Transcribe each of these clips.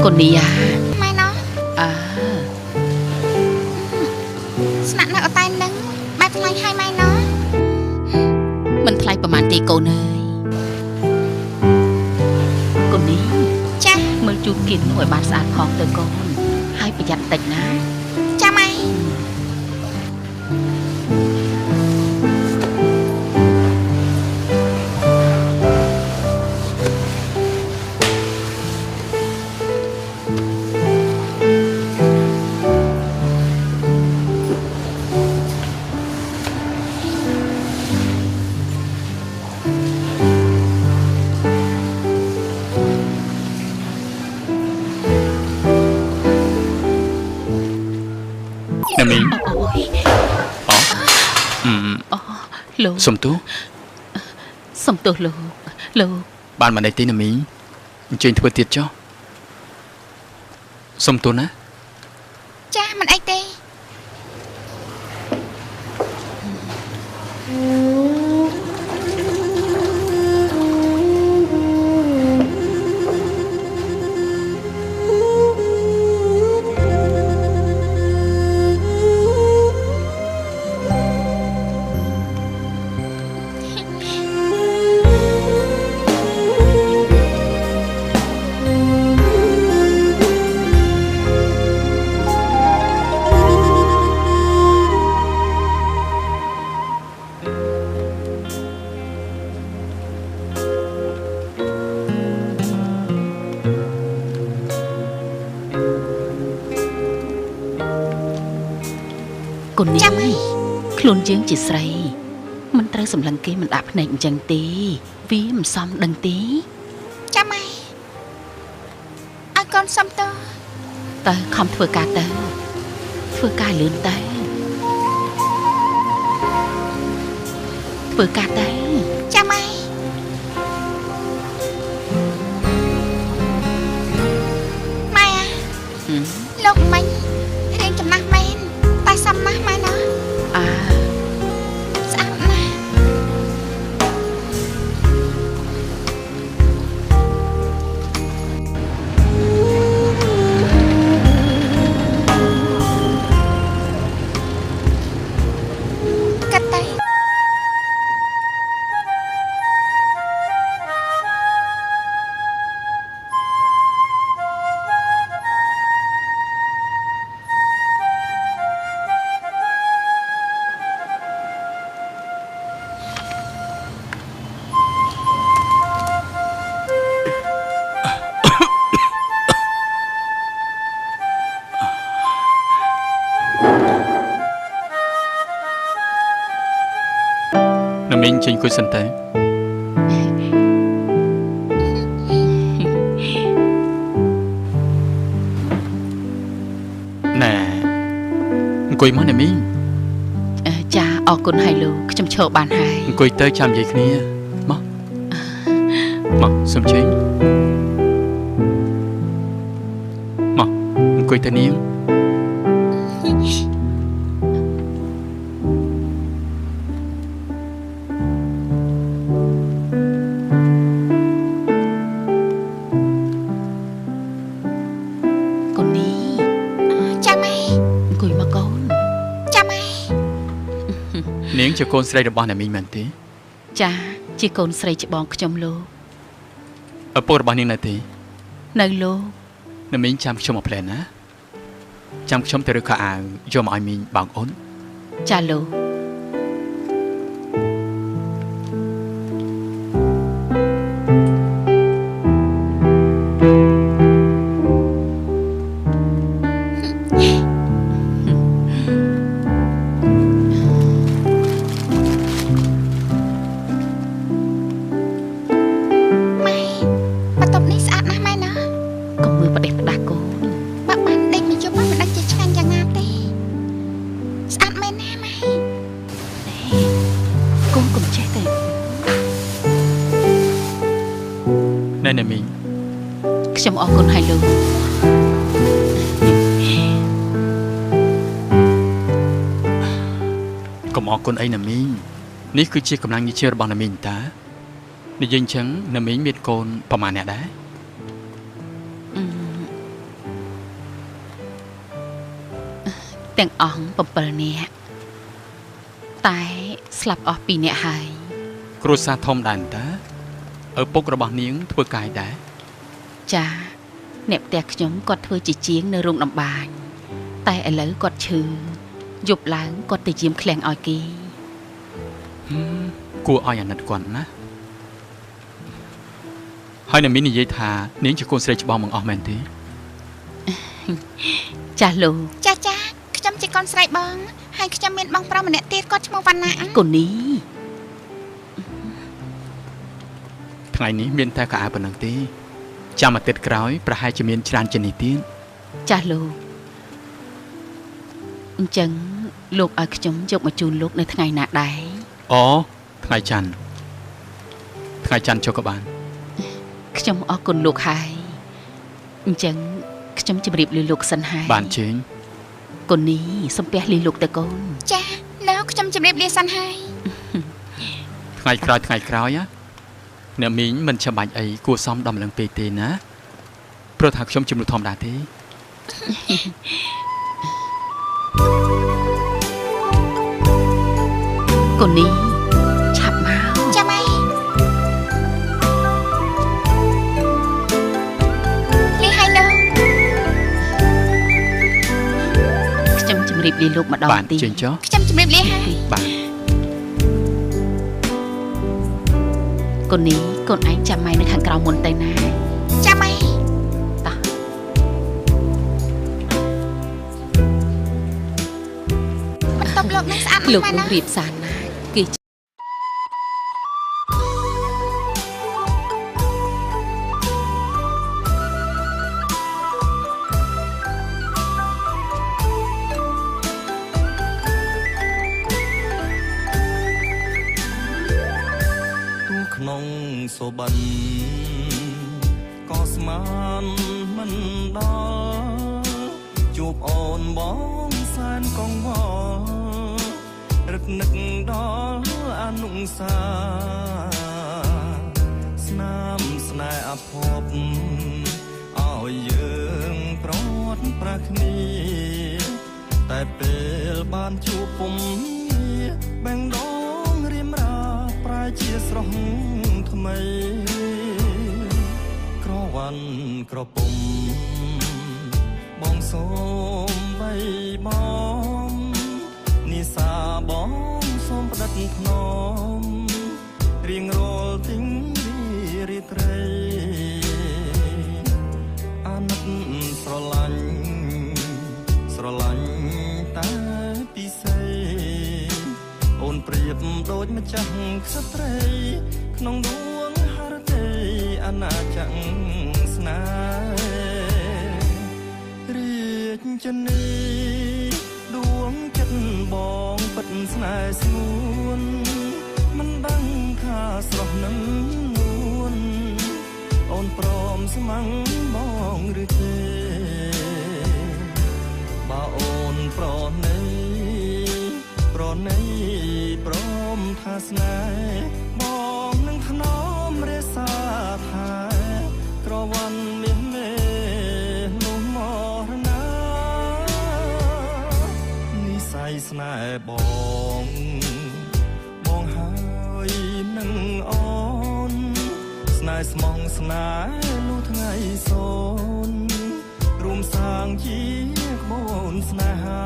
កូននេះ ម៉ែណោះ អើ ស្នាក់នៅអូតែលនឹងបែបថ្លៃហើយម៉ែណោះ មិនថ្លៃប្រហែលទេកូនអើយ កូននេះ ចា មើលជូតគៀននោះឲ្យបានស្អាតផងទៅកូន ហើយប្រយ័ត្នតិចណា ចាម៉ែ ណាមីង អូយ អូ អូ លោក សុំទោស សុំទោសលោក លោក បានមកនេះទេណាមីង អញ្ជើញធ្វើទៀតចុះ សុំទោសណា ចា មិនអីទេ កូននេះ ចាំហើយ ខ្លួនយើងជាស្រី មិនត្រូវសម្លឹងគេមិនដាក់ភ្នែកអញ្ចឹងទេ វាមិនសមដឹងទេ ចាំហើយ ឲ្យកូនសុំទោស ទៅខំធ្វើការទៅ ធ្វើការលឿនទៅ ធ្វើការទៅ ចាំហើយ ម៉ែ លោកមិញរៀងចំណាស់មែន តែសមណាស់ម៉ែណា អើ ស្អាតណាស់ កាត់ទៅ ណាមីង ចេញអង្គុយសិនតើ ណែ អង្គុយមកណាមីង ចា អរគុណហើយលោក ខ្ញុំឈរបានហើយ អង្គុយទៅចាំនិយាយគ្នា មកមក សុំជើញមកអង្គុយទៅនាង កូននេះ ចាំម៉ែ អង្គុយមកកូន ចាំម៉ែ នាងជាកូនស្រីរបស់អ្នកមីងមែនទេ ចា ជាកូនស្រីច្បងខ្ញុំលោក ឪពុករបស់នាងនៅទេ នៅលោក អ្នកមីងចាំខ្ញុំមកផ្លែណា ចាំខ្ញុំទៅរើខោអាវយកមកឲ្យមីងបងអូន ចាលោក ម៉ែ បន្ទប់នេះស្អាតណាស់ម៉ែណា កុំមើលប្រទេសផ្ដាស់កូន បើបានដេកមួយយប់មិនដឹងជាឆ្ងាញ់យ៉ាងណាទេ ស្អាតមែនណាម៉ែ កូនកុំចេះទេ ណែអ្នកមីង ខ្ញុំអរគុណហើយលោក កុំអរគុណអីណាមីង នេះគឺជាកម្លាំងញើសឈាមរបស់ណាមីងតា និយាយអញ្ចឹងណាមីងមានកូនប្រហែលអ្នកដែរ? អឺ ទាំងអង្គ7នាក់តែស្លាប់អស់2នាក់ហើយគ្រួសារធំដែរតាឪពុករបស់នាងធ្វើកាយដែរចាអ្នកផ្ទះខ្ញុំគាត់ធ្វើជាជាងនៅរោងដំបាញតែឥឡូវគាត់ឈឺយប់ឡើងគាត់ទៅយាមឃ្លាំងឲ្យគេគួរឲ្យអាណិតគាត់ណាហើយអ្នកមីងនិយាយថានាងជាកូនស្រីច្បងមកអស់មែនទេចាស់លោកចាចាខ្ញុំជាកូនស្រីបងហើយខ្ញុំមានបងប្រុសម្នាក់ទៀតគាត់ឈ្មោះវណ្ណៈកូននេះថ្ងៃនេះមានតែកៅអៅប៉ុណ្ណឹងទេចាំអាទិត្យក្រោយប្រហែលជាមានច្រើនជាងនេះទៀតចាស់លោកអញ្ចឹងលោកឲ្យខ្ញុំយកមកជូនលោកនៅថ្ងៃណាដែរអូថ្ងៃច័ន្ទថ្ងៃច័ន្ទចុះក៏បានខ្ញុំអរគុណលោកហើយអញ្ចឹងខ្ញុំជម្រាបលាលោកសិនហើយបានជើងកូននេះសំពះលាលោកទៅកូនចាលោកខ្ញុំជម្រាបលាសិនហើយថ្ងៃក្រោយថ្ងៃក្រោយណាអ្នកមីងមិនចាំបាច់អីគួរសមដល់ម្លឹងពេកទេណាព្រោះថាខ្ញុំជាមនុស្សធម្មតាទេកូននេះឆាប់មកចាំអីលីហើយលោកខ្ញុំជម្រាបលាលោកម្ដងទៀតបាទជើងចុះខ្ញុំជម្រាបលាហើយបាទកូននេះកូនឯងចាំម៉ែនៅខាងក្រៅមុនទៅណាចាំម៉ែតោះបន្ទប់លោកនឹងស្អាតណាស់លោកនឹងរៀបសារណាគេក្នុងសុបិនក៏ស្មានមិនដល់ជួបអូនបងសែនកង្វល់រឹកនឹកដល់អនុសាស្នាមស្នេហ៍អភ័ព្វឲ្យយើងប្រត់ប្រាស់គ្នាតែពេលបានជួបពុំបែងដងរៀមរាប្រែជាស្រស់ថ្មីក្រវ៉ាន់ក្រពុំបងសូមបីបងនិសាបងសូមផ្ដិតភ្នំរៀងរាល់ទិញរាត្រីអាណិតស្រឡាញ់ស្រឡាញ់តែពិសេសអូនប្រៀបដូចម្ចាស់ក្សត្រីក្នុងដួងហឫទ័យអាណាចក្រស្នេហ៍រាជនីដួងចិត្តបងពិតស្នេហ៍ស្ងួនមិនដឹងថាស្រស់នឹងនួនអូនព្រមស្ម័គ្របងឬទេបើអូនប្រណីប្រណីព្រមថាស្នេហ៍បងនឹងថ្នមរក្សាថែក្រវ៉ាន់មាសមេនោះមរណានិស័យស្នេហ៍បងបងហើយនឹងអូនស្នេហ៍ស្មងស្នេហ៍នោះថ្ងៃសូនរួមសាងជាក្បូនស្នេហា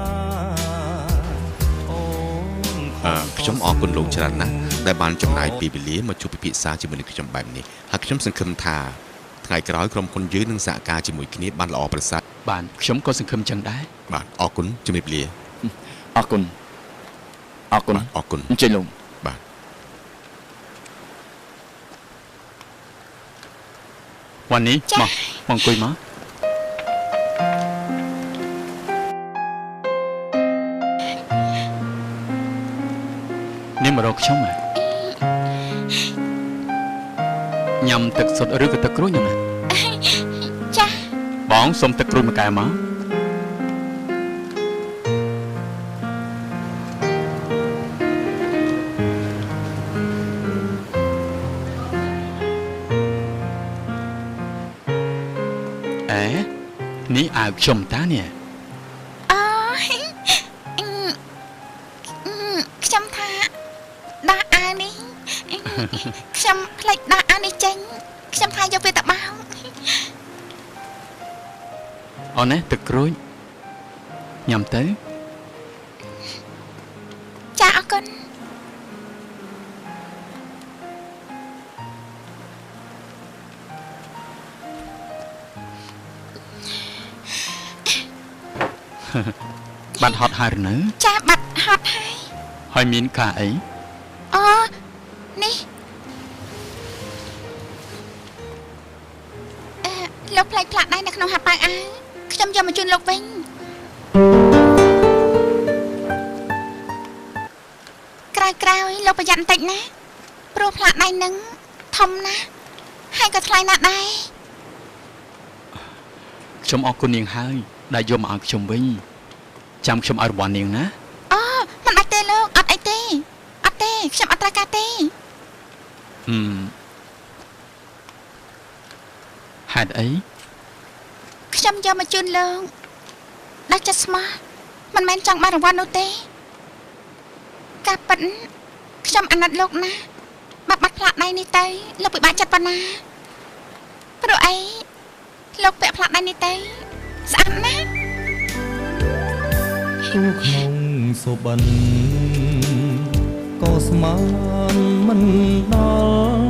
ខ្ញុំអរគុណលោកច្រើនណាស់ដែលបានចំណាយពេលវេលាមកជួបពិភាក្សាជាមួយនឹងខ្ញុំបែបនេះហើយខ្ញុំសង្ឃឹមថាថ្ងៃក្រោយក្រុមហ៊ុនយើងនឹងសហការជាមួយគ្នាបានល្អប្រសើរបាទខ្ញុំក៏សង្ឃឹមចឹងដែរបាទអរគុណជំរាបលាអរគុណអរគុណអរគុណអញ្ជើញលោកបាទវ៉ាន់នេះមកអង្គុយមកនេះមករកខ្ញុំហ៎ញ៉ាំទឹកសុទ្ធឬក៏ទឹកក្រូចហ្នឹងណាចាបងសុំទឹកក្រូចមួយកែវមកអេនេះអាវខ្ញុំតានេះអូ ខ្ញុំភ្លេចដោះអាវនេះចេញខ្ញុំថាយកវាទៅបោកអូនណាទឹកក្រូចញ៉ាំទៅចាអរគុណបាត់ហត់ហើយឬនៅចាបាត់ហត់ហើយហើយមានការអីអូនេះលោកផ្លែកផ្លាក់ដែរនៅក្នុងហាត់ប៉ៅអាវខ្ញុំយកមកជូនលោកវិញក្រោយៗលោកប្រយ័ត្នបន្តិចណាព្រោះផ្លាកដៃនឹងធំណាស់ហើយក៏ថ្លៃណាស់ដែរខ្ញុំអរគុណនាងហើយដែលយកមកឲ្យខ្ញុំវិញចាំខ្ញុំឲ្យរង្វាន់នាងណាអូមិនបាច់ទេលោកអត់អីទេអត់ទេខ្ញុំអត់ត្រូវការទេហេតុអីខ្ញុំយកមកជូនលោកដោយចិត្តស្មោះមិនមែនចង់បានរង្វាន់នោះទេការពិតខ្ញុំអាណិតលោកណាស់បើបាត់ផ្លាកដៃនេះទៅលោកពិបាកចិត្តប៉ុណ្ណាព្រោះអីលោកពាក់ផ្លាកដៃនេះទៅស្អាតណាស់ទូក្នុងសុបិនក៏ស្មានមិនដល់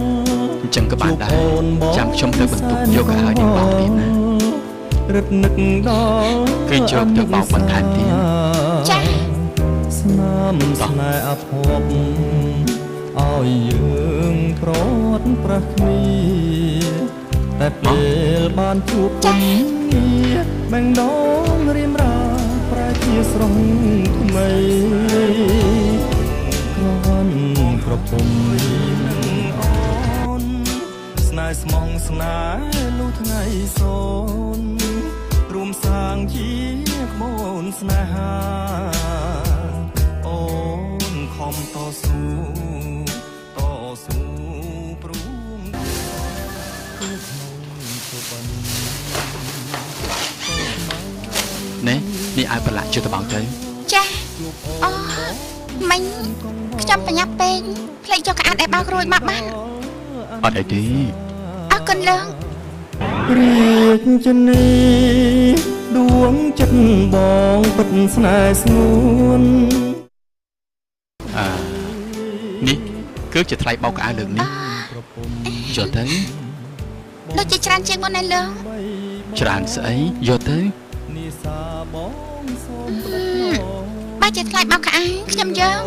អញ្ចឹងក៏បានដែរចាំខ្ញុំទៅបន្ទប់យកឲ្យនាងបោកទៀតណារឹតនឹកដល់គេយកទៅបោកបន្ថែមទៀតចាស្នាមស្នេហ៍អភ័ព្វឲ្យយើងប្រត់ប្រះគ្នាតែពេលបានជួបគ្នាបែងដងរៀមរាប្រែជាស្រស់ថ្មីក្រវ៉ាន់ប្រពំនឹងអូនស្នេហ៍ស្មងស្នេហ៍លុះថ្ងៃសូនរួមសាងជាក្បូនស្នេហាអូនខំតស៊ូតស៊ូព្រមនេះនេះឲ្យប្រឡាក់ជួយទៅបោកទៅចាអូមិញខ្ញុំប្រញាប់ពេកភ្លេចយកកៅអៅដែលបោករួចមកបានអត់អីទេអរគុណលោករាជនីដួងចិត្តបងពិតស្នេហ៍ស្ងួននេះគឺជាថ្លៃបោកកៅអៅលើកនេះយកទៅដូចជាច្រើនជាងមុនណាលោកច្រើនស្អីយកទៅបើជាថ្លៃបោកកៅអៅខ្ញុំយក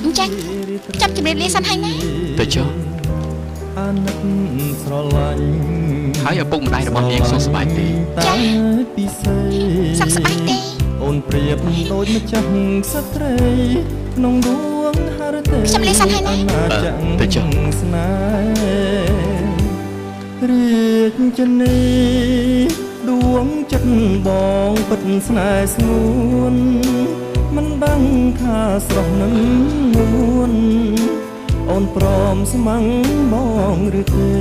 អញ្ចឹងចាំជម្រាបលាសិនហើយណាទៅចុះអាណិតស្រឡាញ់ហើយឪពុកម្ដាយរបស់នាងសុខសប្បាយទេចាសុខសប្បាយទេអូនប្រៀបដូចម្ចាស់ស្ត្រីក្នុងដួងហឫទ័យខ្ញុំលាសិនហើយណាទៅចុះស្នេហ៍រាជនីដួងចិត្តបងពិតស្នេហ៍ស្ងួនមិនដឹងថាស្រស់នឹងនួនអូនព្រមស្ម័គ្របងឬទេ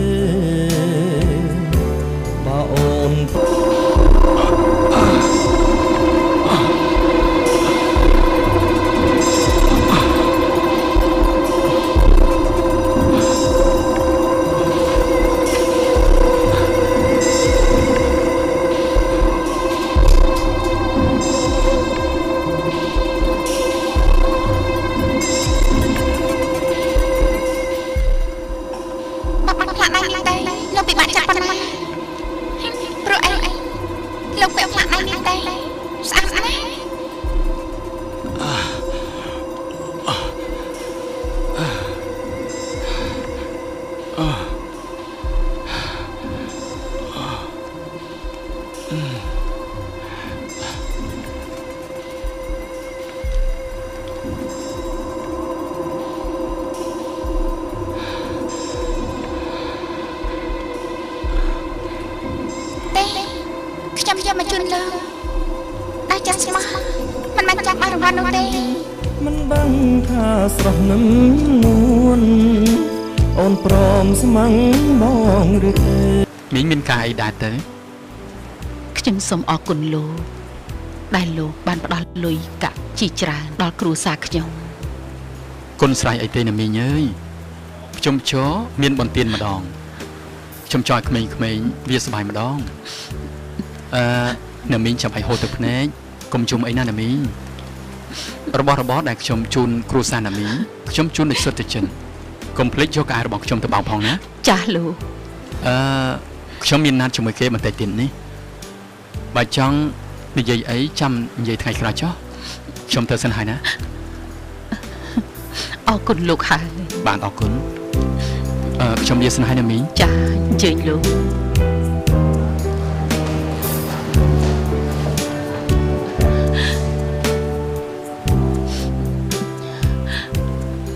បើអូនស្រស់នឹងនួនអូនព្រមស្ម័គ្របងឬទេមីងមានការអីដែរទៅខ្ញុំសូមអរគុណលោកដែលលោកបានផ្ដល់លុយកាក់ជាច្រើនដល់គ្រួសារខ្ញុំគុណស្រ័យអីទេណាមីងអើយ ខ្ញុំជរមានបន្ទានម្ដងខ្ញុំចង់ឲ្យក្មេងៗវាសប្បាយម្ដងអឺអ្នកមីងចាំឲ្យហូរទឹកភ្នែកកុំជុំអីណាអ្នកមីងរបស់របរដែលខ្ញុំជូនគ្រួសារអ្នកមីងខ្ញុំជូនដោយសុទ្ធតែចិនកុំភ្លេចយកកាយរបស់ខ្ញុំទៅបោកផងណាចាស់លោកអឺខ្ញុំមានណាត់ជាមួយគេបន្តិចទៀតនេះបើចង់និយាយអីចាំនិយាយថ្ងៃក្រោយចុះខ្ញុំទៅសិនហើយណាអរគុណលោកហើយបាទអរគុណអឺខ្ញុំលាសិនហើយណាមីងចាអញ្ជើញលោក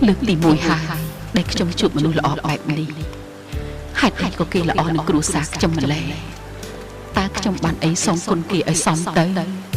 លើកទី1ហើយដែលខ្ញុំជួបមនុស្សល្អបែបនេះហេតុអីក៏គេល្អនឹងគ្រួសារខ្ញុំម្ល៉េះតើខ្ញុំបានអីសងគុណគេឲ្យសមទៅ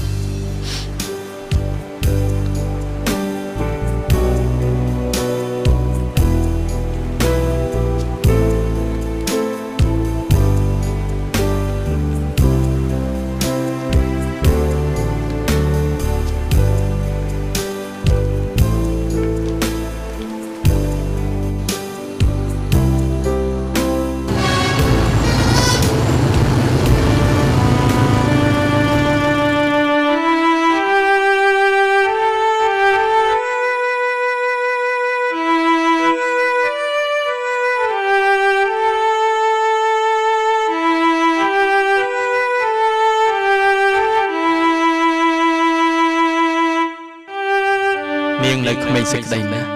នាងនៅក្មេងសេចក្តីណាស់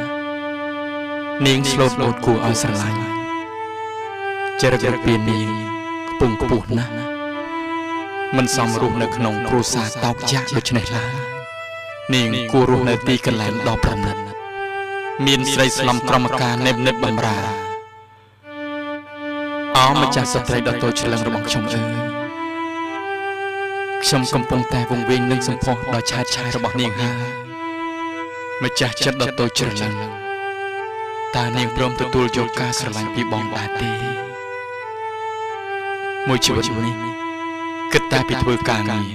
នាងស្លូតបូតគួរឲ្យស្រឡាញ់ចរិតរិពីនាងខ្ពង់ខ្ពស់ណាស់មិនសមរស់នៅក្នុងគ្រួសារតោកយ៉ាកដូច្នេះឡើយនាងគួររស់នៅទីកន្លែងដ៏ប្រណិតមានស្រីស្លំក្រមការណែបនិតបំរើអោម្ចាស់ស្ត្រីដ៏តូចច្រឡឹងរបស់ខ្ញុំអើយខ្ញុំកំពុងតែវង្វេងនឹងសម្ផស្សដ៏ឆើតឆាយរបស់នាងហើយម្ចាស់ចិត្តដ៏តូចច្រឡឹងតើនាងព្រមទទួលយកការស្រឡាញ់ពីបងដែរទេមួយជីវិតនេះគិតតែពីធ្វើការងារ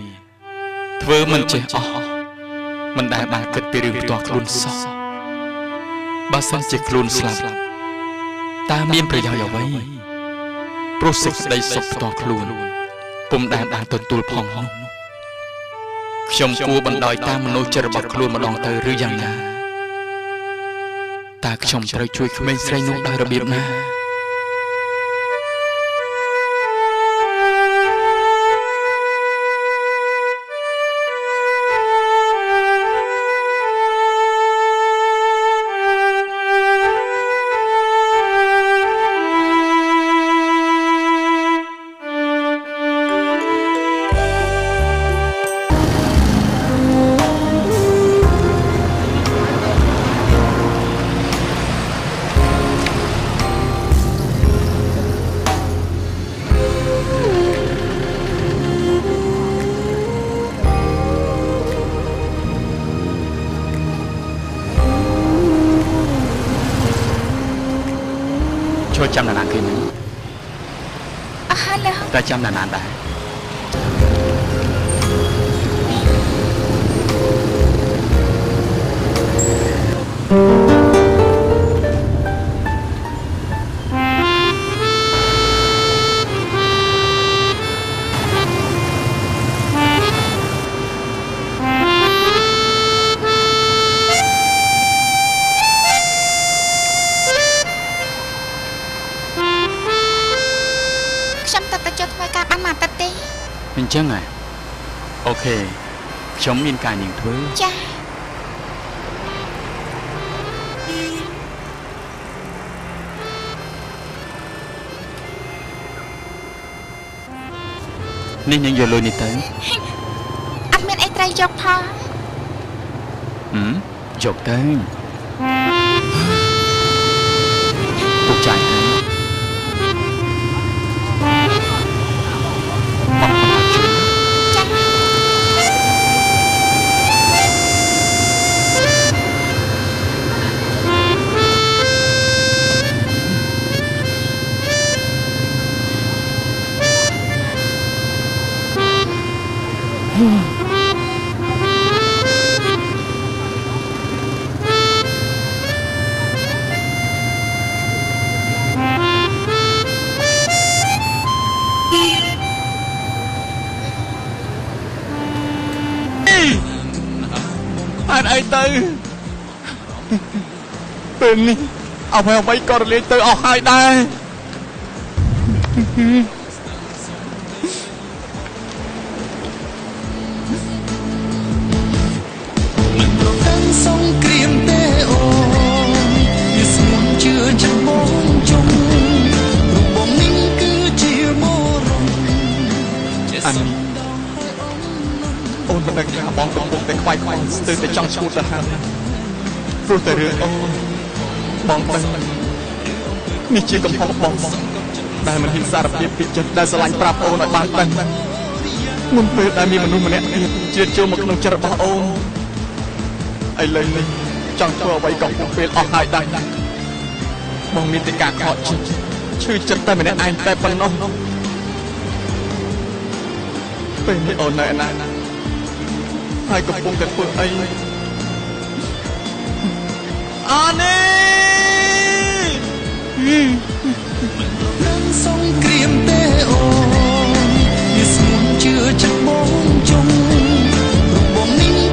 ធ្វើមិនចេះអស់មិនដែលបានគិតពីរឿងផ្ទាល់ខ្លួនសោះបើសិនជាខ្លួនស្លាប់តើមានប្រយោជន៍អ្វីព្រោះសេចក្តីសុខផ្ទាល់ខ្លួនពុំដែលបានទទួលផងនោះខ្ញុំគួរបណ្ដោយតាមមនោចិត្តរបស់ខ្លួនម្ដងទៅឬយ៉ាងណាតើខ្ញុំត្រូវជួយក្មេងស្រីនោះដោយរបៀបណាចាំណាគេនឹងអស់ហើយតែចាំណាណាដែរអញ្ចឹងហ៎អូខេខ្ញុំមានការនាងធ្វើចានេះនាងយកលុយនេះទៅអត់មានអីត្រូវយកផងយកទៅទុកចាយទៅ ខ េតុអីទៅពេលនេះអ្វីអ្វីក៏រលាយទៅអស់ហើយដែរមិនប្រកាន់សង្គ្រាមទេអូនវាស្ងួនជឿចិត្តបងជុំរូបបងនេះគឺជាមរមអានេះអូនមិនដឹងថាបងកំពុងតែខ្វាយខ្វល់ស្ទើរតែចង់ឈួតទៅហើយព្រោះតែរឿងអូនបងដឹងនេះជាកំហុសបងដែលមិនហ៊ានសារភាពពីចិត្តដែលស្រឡាញ់ប្រាប់អូនឲ្យបានដឹងមុនពេលដែលមានមនុស្សម្នាក់ទៀតជ្រៀតចូលមកក្នុងចិត្តរបស់អូនឥឡូវនេះចង់ធ្វើអ្វីក៏ពុំពេលអស់ហើយដែរបងមានតែការខកចិត្តឈឺចិត្តតែម្នាក់ឯងតែប៉ុណ្ណោះពេលនេះអូននៅឯណាហើយកំពុងតែធ្វើអីអានេះមិនប្រកាន់សង្គ្រាមទេអូនវាស្ងួនជឿចិត្តបងជុំរូបបងនេះ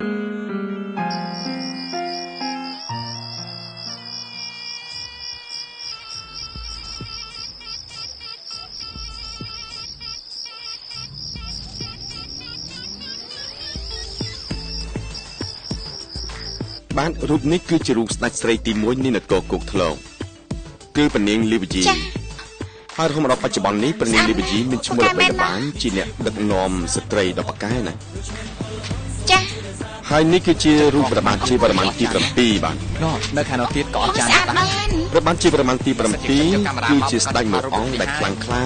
បាទរូបនេះគឺជារូបស្ដេចស្រីទី1នៃនគរគោកធ្លងគឺព្រះនាងលីវជីហើយរហូតមកដល់បច្ចុប្បន្ននេះព្រះនាងលីវជីមានឈ្មោះល្បីល្បាញជាអ្នកដឹកនាំស្ត្រីដ៏ពូកែណាចាហើយនេះគឺជារូបព្រះបាទជាវរ្ម័នទី7បាទនៅខាងនោះទៀតក៏អស្ចារ្យដែរព្រះបាទជាវរ្ម័នទី7គឺជាស្ដេចមួយអង្គដែលខ្លាំងក្លា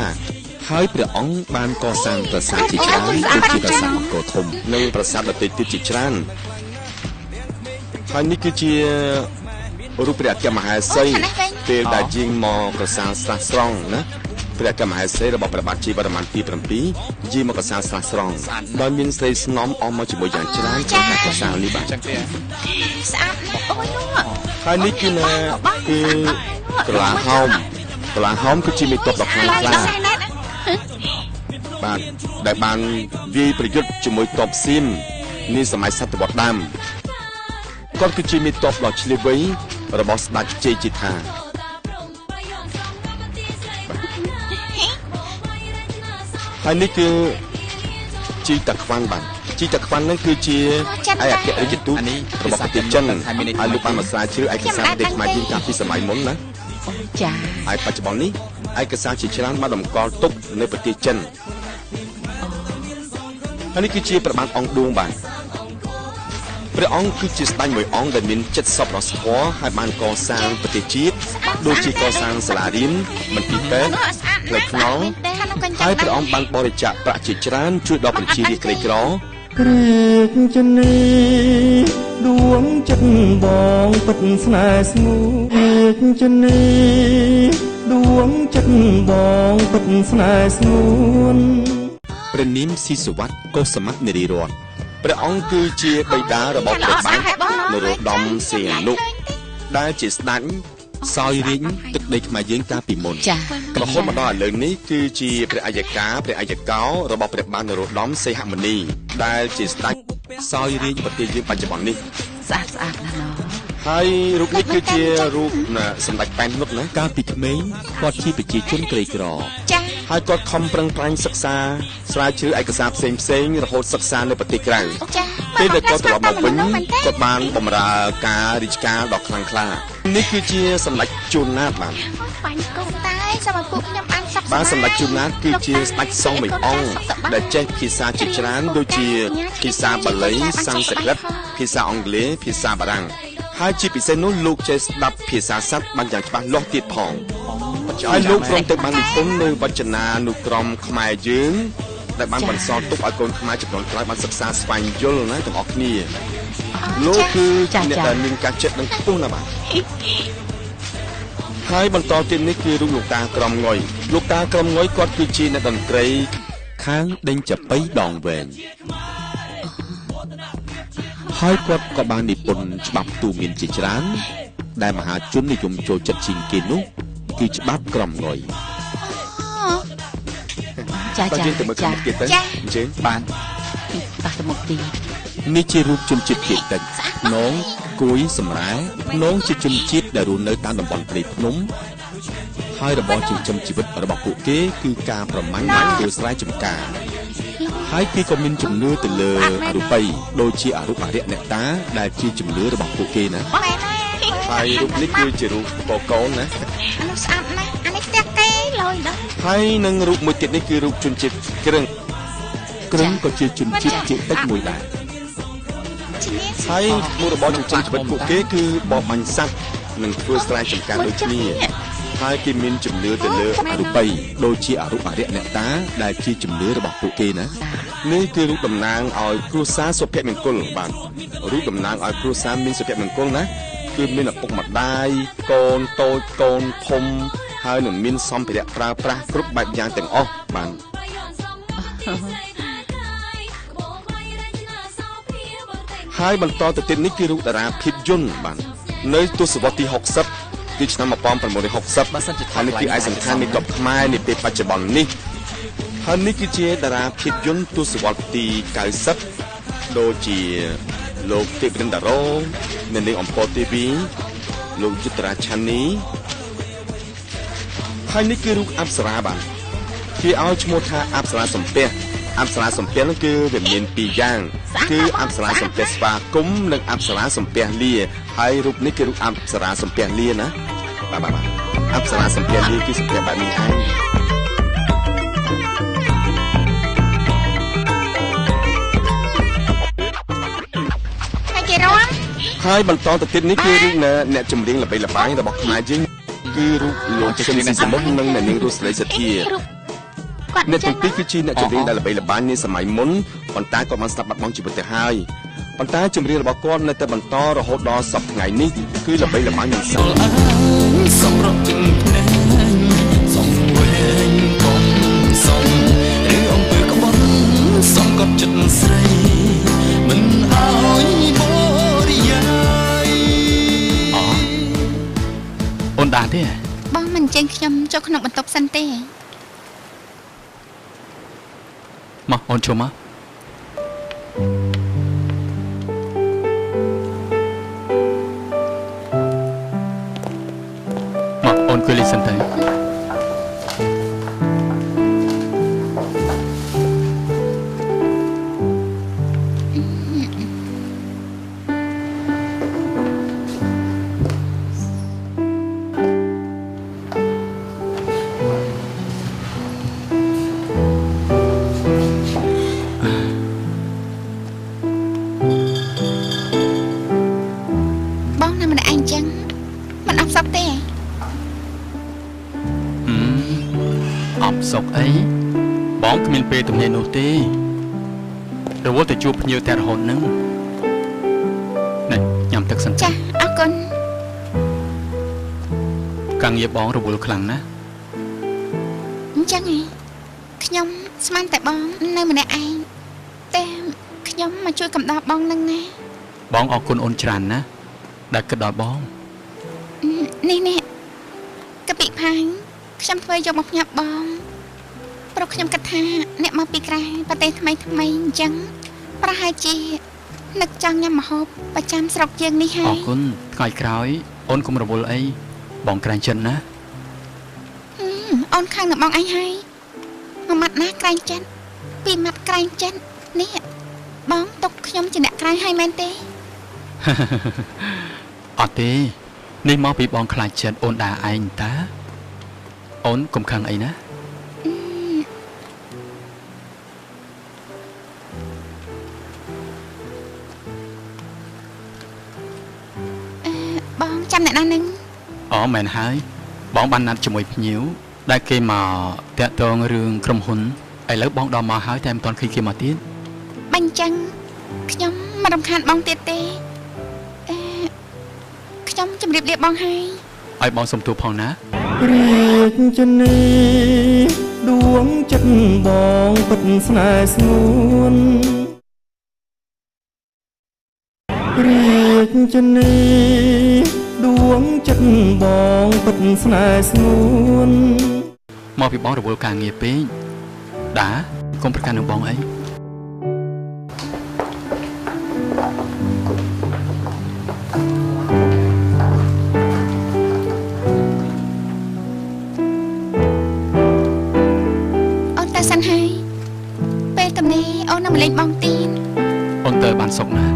ហើយព្រះអង្គបានកសាងប្រាសាទជាច្រើនដូចជាប្រាសាទអង្គរធំនិងប្រាសាទដទៃទៀតជាច្រើនហើយនេះគឺជារូបព្រះអគ្គមហេសីពេលដែលយាងមកក្រសាលស្រះស្រង់ណាព្រះអគ្គមហេសីរបស់ព្រះបាទជាវរ្ម័នទី7យាងមកក្រសាលស្រះស្រង់ដោយមានស្រីស្នំអមមកជាមួយយ៉ាងច្រើនក្នុងការក្រសាលនេះបាទស្អាតណាស់អូយហើយនេះគឺណាគឺក្រឡាហោមក្រឡាហោមគឺជាមេតបដ៏ខ្លាំងក្លាបាទដែលបានវាយប្រយុទ្ធជាមួយតបសៀមនាសម័យសតវត្សដើមគាត់គឺជាមេតបដ៏ឆ្លៀសវៃរបស់ស្ដេចជ័យជេដ្ឋាហើយនេះគឺជីតាខ្វាន់បាទជីតាខ្វាន់នឹងគឺជាឯកអគ្គរដ្ឋទូតរបស់ប្រទេសចិនហើយលោកបានមកស្រាវជ្រាវឯកសារប្រទេសខ្មែរយើងកាលពីសម័យមុនណាចាហើយបច្ចុប្បន្ននេះឯកសារជាច្រើនបានតម្កល់ទុកនៅប្រទេសចិនហើយនេះគឺជាព្រះបាទអង្គឌួងបាទព្រះអង្គគឺជាស្ដេចមួយអង្គដែលមានចិត្តសប្បុរសធម៌ហើយបានកសាងប្រទេសជាតិដូចជាកសាងសាលារៀនមន្ទីរពេទ្យផ្លូវថ្នល់ហើយព្រះអង្គបានបរិច្ចាគប្រាក់ជាច្រើនជួយដល់ប្រជារាស្ត្រក្រីក្រគ្រាជនីដួងចិត្តបងពិតស្នេហ៍ស្ងួនជនីដួងចិត្តបងពិតស្នេហ៍ស្ងួនព្រះនាមស៊ីសុវត្ថិកុសមៈនារីរតន៍ព្រះអង្គគឺជាបិតារបស់ព្រះបាទនរោត្តមសីហនុដែលជាស្ដេចសោយរាជទឹកដីខ្មែរយើងកាលពីមុនរហូតមកដល់ឥឡូវនេះគឺជាព្រះអយ្យកាព្រះអយ្យកោរបស់ព្រះបាទនរោត្តមសីហមុនីដែលជាស្ដេចសោយរាជប្រទេសយើងបច្ចុប្បន្ននេះស្អាតស្អាតណាស់ណហើយរូបនេះគឺជារូបសម្ដេចប៉ែននុតណាកាលពីក្មេងគាត់ជាប្រជាជនក្រីក្រហើយគាត់ខំប្រឹងប្រែងសិក្សាស្រាវជ្រាវឯកសារផ្សេងផ្សេងរហូតសិក្សានៅប្រទេសក្រៅពេលដែលគាត់ត្រឡប់មកវិញគាត់បានបម្រើការរាជការដ៏ខ្លាំងក្លានេះគឺជាសម្ដេចជួនណាតបាទបាញ់កូនតែសម្រាប់ពួកខ្ញុំបានសុខបាទសម្ដេចជួនណាតគឺជាស្ដេចសង្ឃមួយអង្គដែលចេះភាសាជាច្រើនដូចជាភាសាបាលីសំស្ក្រឹតភាសាអង់គ្លេសភាសាបារាំងហើយជាពិសេសនោះលោកចេះស្ដាប់ភាសាសត្វបានយ៉ាងច្បាស់លាស់ទៀតផងហើយលោកព្រមទាំងបាននិពន្ធនៅវចនានុក្រមខ្មែរយើងដែលបានបន្សល់ទុកឲ្យកូនខ្មែរចំនួនក្រោយបានសិក្សាស្វែងយល់ណាទាំងអស់គ្នាលោកគឺអ្នកដែលមានការចេះដឹងខ្ពស់ណាស់បាទហើយបន្តទៀតនេះគឺរូបលោកតាក្រមងុយលោកតាក្រមងុយគាត់គឺជាអ្នកតន្ត្រីខាងដេញចាប៉ីដងវែងហើយគាត់ក៏បាននិពន្ធច្បាប់ទូមានជាច្រើនដែលមហាជននិយមចូលចិត្តជាងគេនោះគឺច្បាប់ក្រមងុយចាចាយើងទៅមើលខាងមុខទៀតទៅអញ្ជើញបានតោះទៅមុខទៀត នេះជារូបជនជាតិភាគតិចភ្នងគួយសម្រែភ្នងជាជនជាតិដែលរស់នៅតាមតំបន់ព្រៃភ្នំហើយរបរចិញ្ចឹមជីវិតរបស់ពួកគេគឺការប្រមាញ់និងធ្វើស្រែចម្ការហើយគេក៏មានជំនឿទៅលើអរូបីដូចជាអរូបអរិយអ្នកតាដែលជាជំនឿរបស់ពួកគេណាហើយរូបនេះគឺជារូបកកូនណាអានោះស្អាតណាស់អានេះផ្ទះគេលយដល់ហើយនឹងរូបមួយទៀតនេះគឺរូបជនជាតិក្រឹងក្រឹងក៏ជាជនជាតិភាគតិចមួយដែរហើយមុខរបរចិញ្ចឹមជីវិតពួកគេគឺបរបាញ់សត្វនិងធ្វើស្រែចម្ការដូចគ្នាហើយគេមានជំនឿទៅលើអរូបីដូចជាអរូបអរិយអ្នកតាដែលជាជំនឿរបស់ពួកគេណានេះគឺរូបតំណាងឲ្យគ្រួសារសុភមង្គលបាទរូបតំណាងឲ្យគ្រួសារមានសុភមង្គលណាគឺមានឪពុកម្ដាយកូនតូចកូនធំហើយនឹងមានសម្ភារៈប្រើប្រាស់គ្រប់បែបយ៉ាងទាំងអស់បាទហើយបន្តទៅទៀតនេះគឺរូបតារាភាពយន្តបាទនៅទសវត្សរ៍ទី60គឺឆ្នាំ1960បើសិនជាហើយនេះគឺឯកសណ្ឋាននៃកប់ខ្មែរនាពេលបច្ចុប្បន្ននេះហើយនេះគឺជាតារាភាពយន្តទសវត្សរ៍ទី90ដូចជាលោកទេពរិនដារ៉ូអ្នកនាងអំពរទេវីលោកយុត្រាឆានីហើយនេះគឺរូបអប្សរាបាទគេឲ្យឈ្មោះថាអប្សរាសំពះអប្សរាសំពះនោះគឺវាមានពីរយ៉ាងគឺអប្សរាសំពះស្វាគមន៍និងអប្សរាសំពះលាហើយរូបនេះគឺរូបអប្សរាសំពះលាណាបាទបាទអប្សរាសំពះលាគឺសំពះបែបនេះឯងហើយបន្តទៅទៀតនេះគឺរូបអ្នកចម្រៀងល្បីល្បាញរបស់ខ្មែរយើងគឺរូបលោកឈិនស៊ីសមុទ្រនិងអ្នកនាងរស់ស្រីសធាអ្នកទាំងពីរគឺជាអ្នកចម្រៀងដែលល្បីល្បាញនាសម័យមុនប៉ុន្តែគាត់បានស្លាប់បាត់បង់ជីវិតទៅហើយប៉ុន្តែចម្រៀងរបស់គាត់នៅតែបន្តរហូតដល់សព្វថ្ងៃនេះគឺល្បីល្បាញមិនសល់សម្រាប់ជិនភ្នែកសំវែងកុំសំឬអំពើក្បត់សំកត់ចិត្តស្រីមិនអោយបរិយាយអូនដាទេបងមិនចេញខ្ញុំចូលក្នុងបន្ទប់សិនទេមកអូនចូលមកមកអូនគួយលេងសិនទៅសុកអីបងគ្មានពេលទំនេរនោះទេរវល់តែជួបភ្ញៀវតែរហូតនឹងនេះញ៉ាំទឹកសិនចាអរគុណការងារបងរវល់ខ្លាំងណាស់អញ្ចឹងឯងខ្ញុំស្មានតែបងនៅម្នាក់ឯងតែខ្ញុំមកជួយកំដរបងនឹងណាបងអរគុណអូនច្រើនណាស់ដែលគិតដល់បងនេះនេះកាពិផាញ់ខ្ញុំធ្វើយកមកផ្ញើបងព្រោះខ្ញុំគិតថាអ្នកមកពីក្រៅប្រទេសថ្មីថ្មីអញ្ចឹងប្រហែលជានឹកចង់ញ៉ាំម្ហូបប្រចាំស្រុកយើងនេះហើយអរគុណថ្ងៃក្រោយអូនកុំរវល់អីបងក្រែងចិត្តណាអូនខឹងនឹងបងឯងហើយមួយម៉ាត់ណាក្រែងចិត្តពីរម៉ាត់ក្រែងចិត្តនេះបងទុកខ្ញុំជាអ្នកក្រែងហើយមែនទេអត់ទេនេះមកពីបងខ្លាចចិត្តអូនដាឯងតាអូនកុំខឹងអីណាបងចាំអ្នកណានឹងអូមែនហើយបងបានណាត់ជាមួយភ្ញៀវដែលគេមកតាក់ទងរឿងក្រុមហ៊ុនឥឡូវបងដល់មកហើយតែមិនទាន់ឃើញគេមកទៀតបាញ់ចឹងខ្ញុំមិនរំខានបងទៀតទេខ្ញុំជម្រាបលាបងហើយឲ្យបងសុំទោសផងណារាជនីដួងចិត្តបងពិតស្នេហ៍ស្ងួនរាជនីដួងចិត្តបងពិតស្នេហ៍ស្ងួនមកពីបងរវល់ការងារពេកដាកុំប្រកាន់នឹងបងអី ទំនេរអូននឹងមកលេងបងទៀតអូនទៅបានសុខណា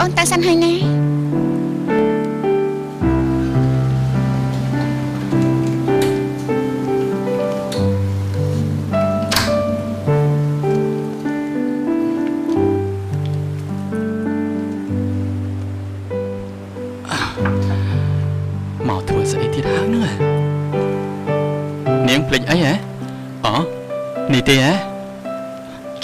អូនទៅសិនហើយណាភ្លេចអីហ៎អូនេះទេហ៎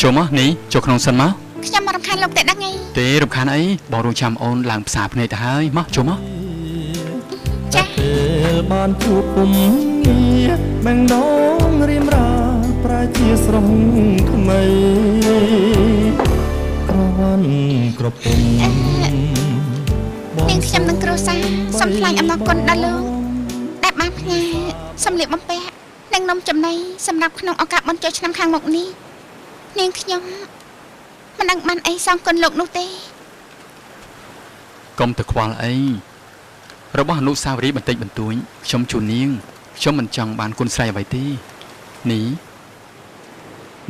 ចូលមកនេះចូលក្នុងសិនមកខ្ញុំមករំខានលោកតែដឹងអីទេរំខានអីបងរងចាំអូនឡើងផ្សារភ្នែកទៅហើយមកចូលមកចាពេលបានជួបពុំងារបែងដងរៀមរាប្រែជាស្រស់ថ្មីក្រវ៉ាន់ក្រពុំនាងខ្ញុំនឹងគ្រួសារសូមថ្លែងអំណរគុណដល់លោកដែលបានផ្ញើសម្លៀកបំពាក់និងនំចំណីសម្រាប់ក្នុងឱកាសបុណ្យចូលឆ្នាំខាងមុខនេះនាងខ្ញុំមិនដឹងបានអីសងគុណលោកនោះទេកុំទៅខ្វល់អីរបស់អនុស្សាវរីយ៍បន្តិចបន្តួចខ្ញុំជូននាងខ្ញុំមិនចង់បានគុណស្រ័យអ្វីទេនេះ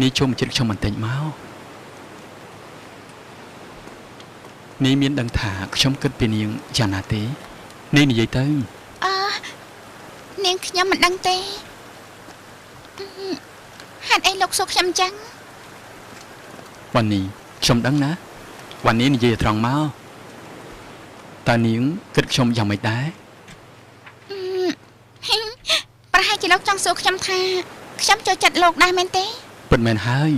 នេះចូលមកចិត្តខ្ញុំបន្តិចមកនេះមានដឹងថាខ្ញុំគិតពីនាងយ៉ាងណាទេនេះនិយាយទៅអើនាងខ្ញុំមិនដឹងទេហេតុអីលោកសួរខ្ញុំអញ្ចឹងវ៉ានីខ្ញុំដឹងណាវ៉ានីនិយាយត្រង់មកតើនាងគិតខ្ញុំយ៉ាងម៉េចដែរប្រហែលជាលោកចង់សួរខ្ញុំថាខ្ញុំចូលចិត្តលោកដែរមែនទេពិតមែនហើយ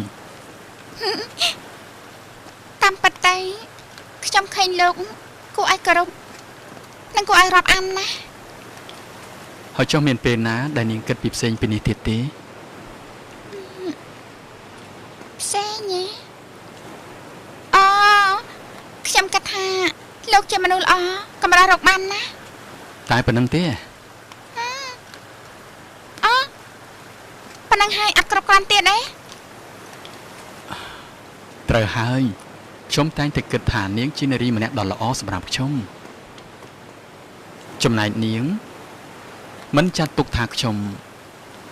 តាមពិតទៅខ្ញុំឃើញលោកគួរឲ្យគោរពនិងគួរឲ្យរាប់អានណាស់ហើយចុះមានពេលណាដែលនាងគិតពីផ្សេងពីនេះទៀតទេផ្សេងហ៎អូខ្ញុំគិតថាលោកជាមនុស្សល្អកម្ររកបានណាតែប៉ុណ្្នឹងទេអូប៉ុណ្្នឹងហើយអត់គ្រប់គ្រាន់ទៀតទេត្រូវហើយខ្ញុំតែងតែគិតថានាងជានារីម្នាក់ដ៏ល្អសម្រាប់ខ្ញុំចំណែកនាងមិនចាត់ទុកថាខ្ញុំ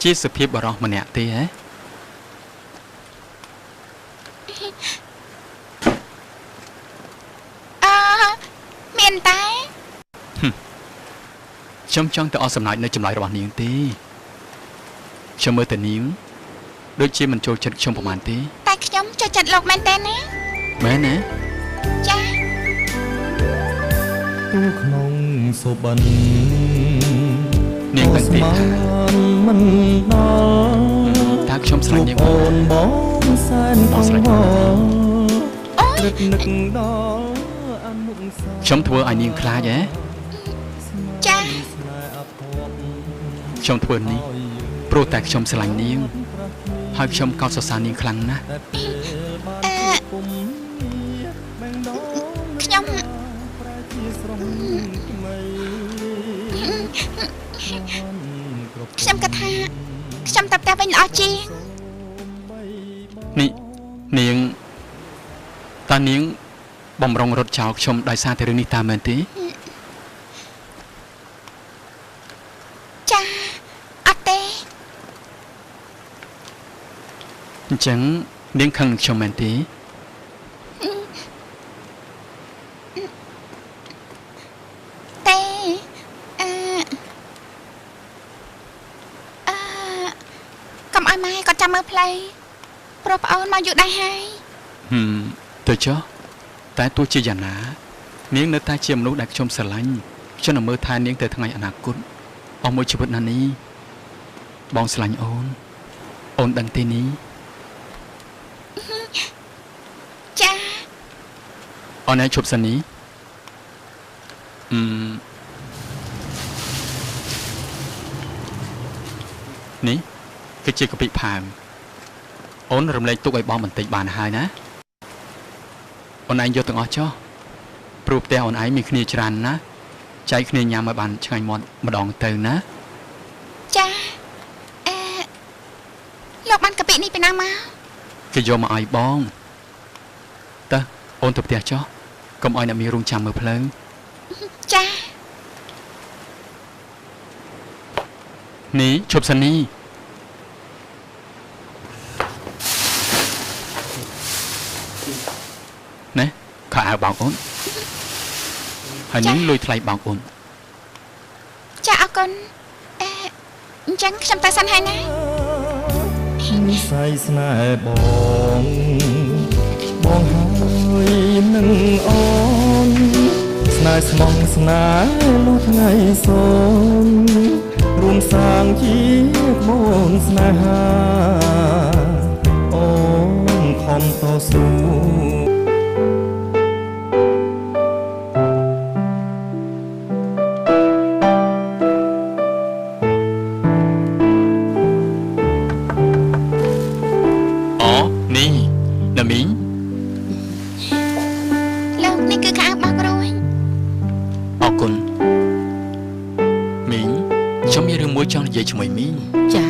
ជាសុភាពបុរសម្នាក់ទេហ៎អើមានតែខ្ញុំចង់ទៅអស់សំណើចនៅចម្លើយរបស់នាងទេខ្ញុំមើលតែនាងដូចជាមិនចូលចិត្តខ្ញុំប្រហែលទេតែខ្ញុំចូលចិត្តលោកមែនទេណាមែនណាចាទូក្នុងសុបិននាងដឹងទេថាមិនដល់តើខ្ញុំស្រឡាញ់នាងអូនបងសែនកង្វល់នឹកនឹកដល់អនុស្សាខ្ញុំធ្វើឲ្យនាងខ្លាចហ៎ចាខ្ញុំធ្វើនេះព្រោះតែខ្ញុំស្រឡាញ់នាងហើយខ្ញុំកោតសរសើរនាងខ្លាំងណាស់ខ្ញុំខ្ញុំគិតថាខ្ញុំទៅផ្ទះវិញល្អជាងនេះនាងតើនាងបំរុងរត់ចោលខ្ញុំដោយសារតែរឿងនេះតាមមែនទេចាអត់ទេអញ្ចឹងនាងខឹងខ្ញុំមែនទេទេកុំឲ្យម៉ែគាត់ចាំមើលផ្លូវព្រោះប្អូនមកយូរដែរហើយទៅចុះតែទោះជាយ៉ាងណានាងនៅតែជាមនុស្សដែលខ្ញុំស្រឡាញ់ខ្ញុំនឹងមើលថែនាងទៅថ្ងៃអនាគតអស់មួយជីវិតណានេះបងស្រឡាញ់អូនអូនដឹងទេនេះចាអូនឯងជប់សិននេះនេះគឺជាកាពិផាវអូនរំលែកទុកឲ្យបងបន្តិចបានហើយណាអូនឯងយកទាំងអស់ចុះព្រោះផ្ទះអូនឯងមានគ្នាច្រើនណាស់ចែកគ្នាញ៉ាំឲ្យបានឆ្ងាញ់មាត់ម្ដងទៅណាចាលោកបានកាពិនេះពីណាមកគេយកមកឲ្យបងតើអូនទៅផ្ទះចុះកុំឲ្យអ្នកមានរងចាំមើលផ្លូវចា នេះឈប់សិននេះណែខោអាវបងអូនហើយនេះលុយថ្លៃបងអូនចាអរគុណអេអញ្ចឹងខ្ញុំទៅសិនហើយណានិស័យស្នេហ៍បងបងហើយនឹងអូនស្នេហ៍ស្មងស្នេហ៍លុះថ្ងៃសូនរួមសាងជាក្បូនស្នេហាអូនខំតស៊ូនេះណាមីងលោកនេះគឺខោអាវបោករួចអរគុណមីងខ្ញុំមានរឿងមួយចង់និយាយជាមួយមីងចា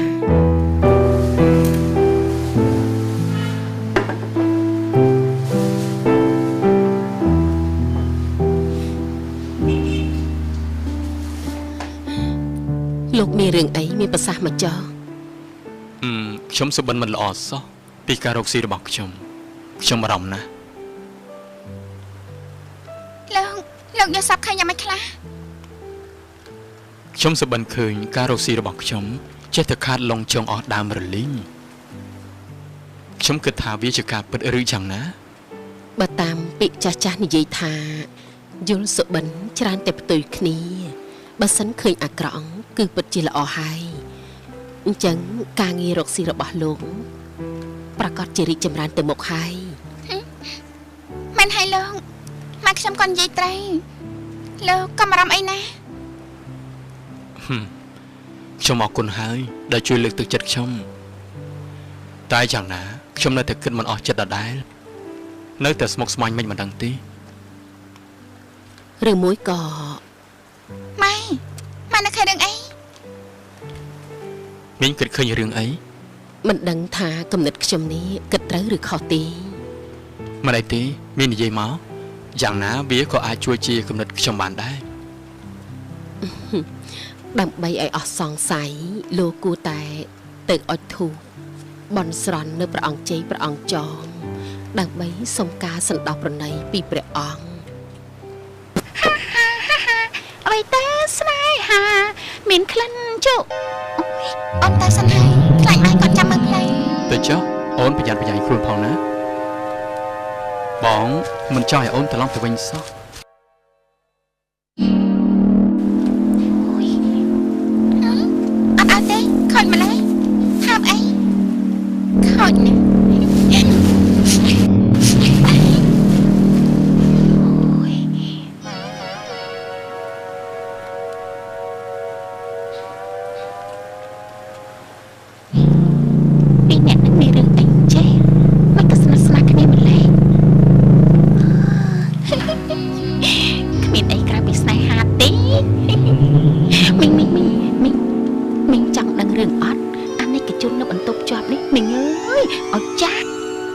លោកមានរឿងអីមានប្រសាសន៍មកចោះខ្ញុំសុបិនមិនល្អសោះពីការរកស៊ីរបស់ខ្ញុំខ្ញុំបារម្ភណាស់លោកយកសັບឃើញយ៉ាងម៉េចខ្លះខ្ញុំសុបិនឃើញការរកស៊ីរបស់ខ្ញុំចេះតែខាតលងចងអស់ដើមរលីងខ្ញុំគិតថាវាជាការពិតឬយ៉ាងណាបើតាមពាក្យចាស់ចាស់និយាយថាយល់សុបិនច្រើនតែផ្ទុយគ្នាបើសិនឃើញអាក្រក់គឺពិតជាល្អហើយអញ្ចឹងការងាររកស៊ីរបស់លោកប្រកាសជារីកចម្រើនទៅមុខហើយមែនហើយលោកម៉ែខ្ញុំក៏និយាយត្រូវលោកកុំបារម្ភអីណាខ្ញុំអរគុណហើយដែលជួយលើកទឹកចិត្តខ្ញុំតែយ៉ាងណាខ្ញុំនៅតែគិតមិនអស់ចិត្តដដែលនៅតែស្មុគស្មាញមិនដឹងទេឬមួយក៏ម៉ែម៉ែនឹកឃើញរឿងអីមីងគិតឃើញរឿងអីមិនដឹងថាគំនិតខ្ញុំនេះគិតត្រូវឬខុសទេមិនអីទេមាននិយាយមកយ៉ាងណាវាក៏អាចជួយជាគំនិតខ្ញុំបានដែរដើម្បីឲ្យអស់សង្ស័យលោកគួរតែទៅអុជធូបបន់ស្រន់នៅព្រះអង្គជ័យព្រះអង្គចងដើម្បីសុំការសន្តោសប្រណីពីព្រះអង្គអ្វីទៅស្នេហាមានក្លិនជក់អូយអូនទៅសិនហើយខ្លាចម៉ែគាត់ចាំមើលផ្លូវទៅចុះអូនប្រយ័ត្នប្រយែងខ្លួនផងណាបងមិនចង់ឲ្យអូនត្រឡប់ទៅវិញសោះអូយអត់អត់ទេខូចម្លេះថាបអីខូចណាស់អូយពីអ្នកនឹងមានរឿងអីចេះមិនក៏ស្និទ្ធស្នាលគ្នាម្លេះគ្មានអីក្រៅពីស្នេហាទេមីងមីងមីងមីងមីងចង់ដឹងរឿងអត់អានេះកជននៅបន្ទប់ជាប់នេះមីងអើយឲ្យចាស់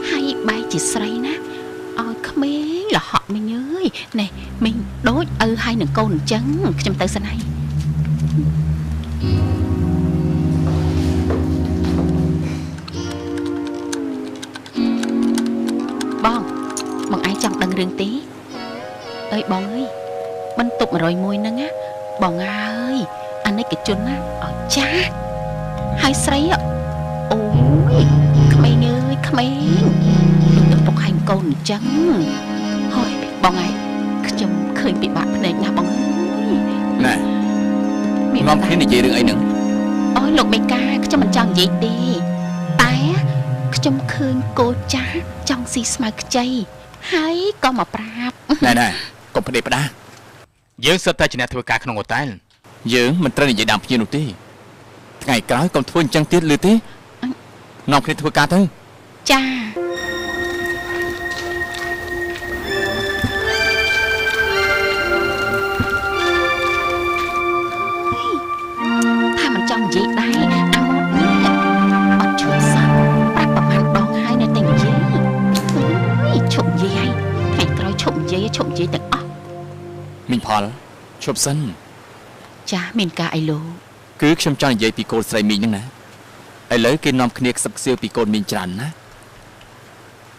ហើយបែរជាស្រីណាឲ្យក្មេងលហកមីងអើយនេះមីងដូចឪហើយនឹងកូនអញ្ចឹងខ្ញុំទៅសិនហើយបងបងឯងចង់ដឹងរឿងទេអើយបងអើយបន្ទប់101ហ្នឹងណាបងអើយអានេះកជនណាឲ្យចាស់ហើយស្រីអូយក្មេងអើយក្មេងដូចឪពុកហើយកូនអញ្ចឹងហើយបងឯងខ្ញុំឃើញពិបាកភ្នែកណាស់បងអើយណែនាំគ្នានិយាយរឿងអីហ្នឹងអូយលោកមេកាខ្ញុំមិនចង់និយាយទេតែខ្ញុំឃើញកូនចាស់ចង់ស៊ីស្មៅខ្ចីហើយក៏មកប្រាប់ណែណែកុំផ្ដេសផ្ដាសយើងសុទ្ធតែជាអ្នកធ្វើការក្នុងហូតែលយើងមិនត្រូវនិយាយដើមភ្ញៀវនោះទេថ្ងៃក្រោយកុំធ្វើអញ្ចឹងទៀតឬទេនាំគ្នាធ្វើការទៅចាថាមិនចង់និយាយដែរអាម៉ត់នេះអត់ឈប់សោះប្រាប់ប្រហែលដងហើយនៅតែនិយាយឈប់និយាយហើយថ្ងៃក្រោយឈប់និយាយឈប់និយាយទាំងអស់មីងផលឈប់សិនចាមានការអីលោក គឺខ្ញុំចង់និយាយពីកូនស្រីមីងហ្នឹងណាឥឡូវគេនាំគ្នាខ្សឹបខ្សៀវពីកូនមីងច្រើនណា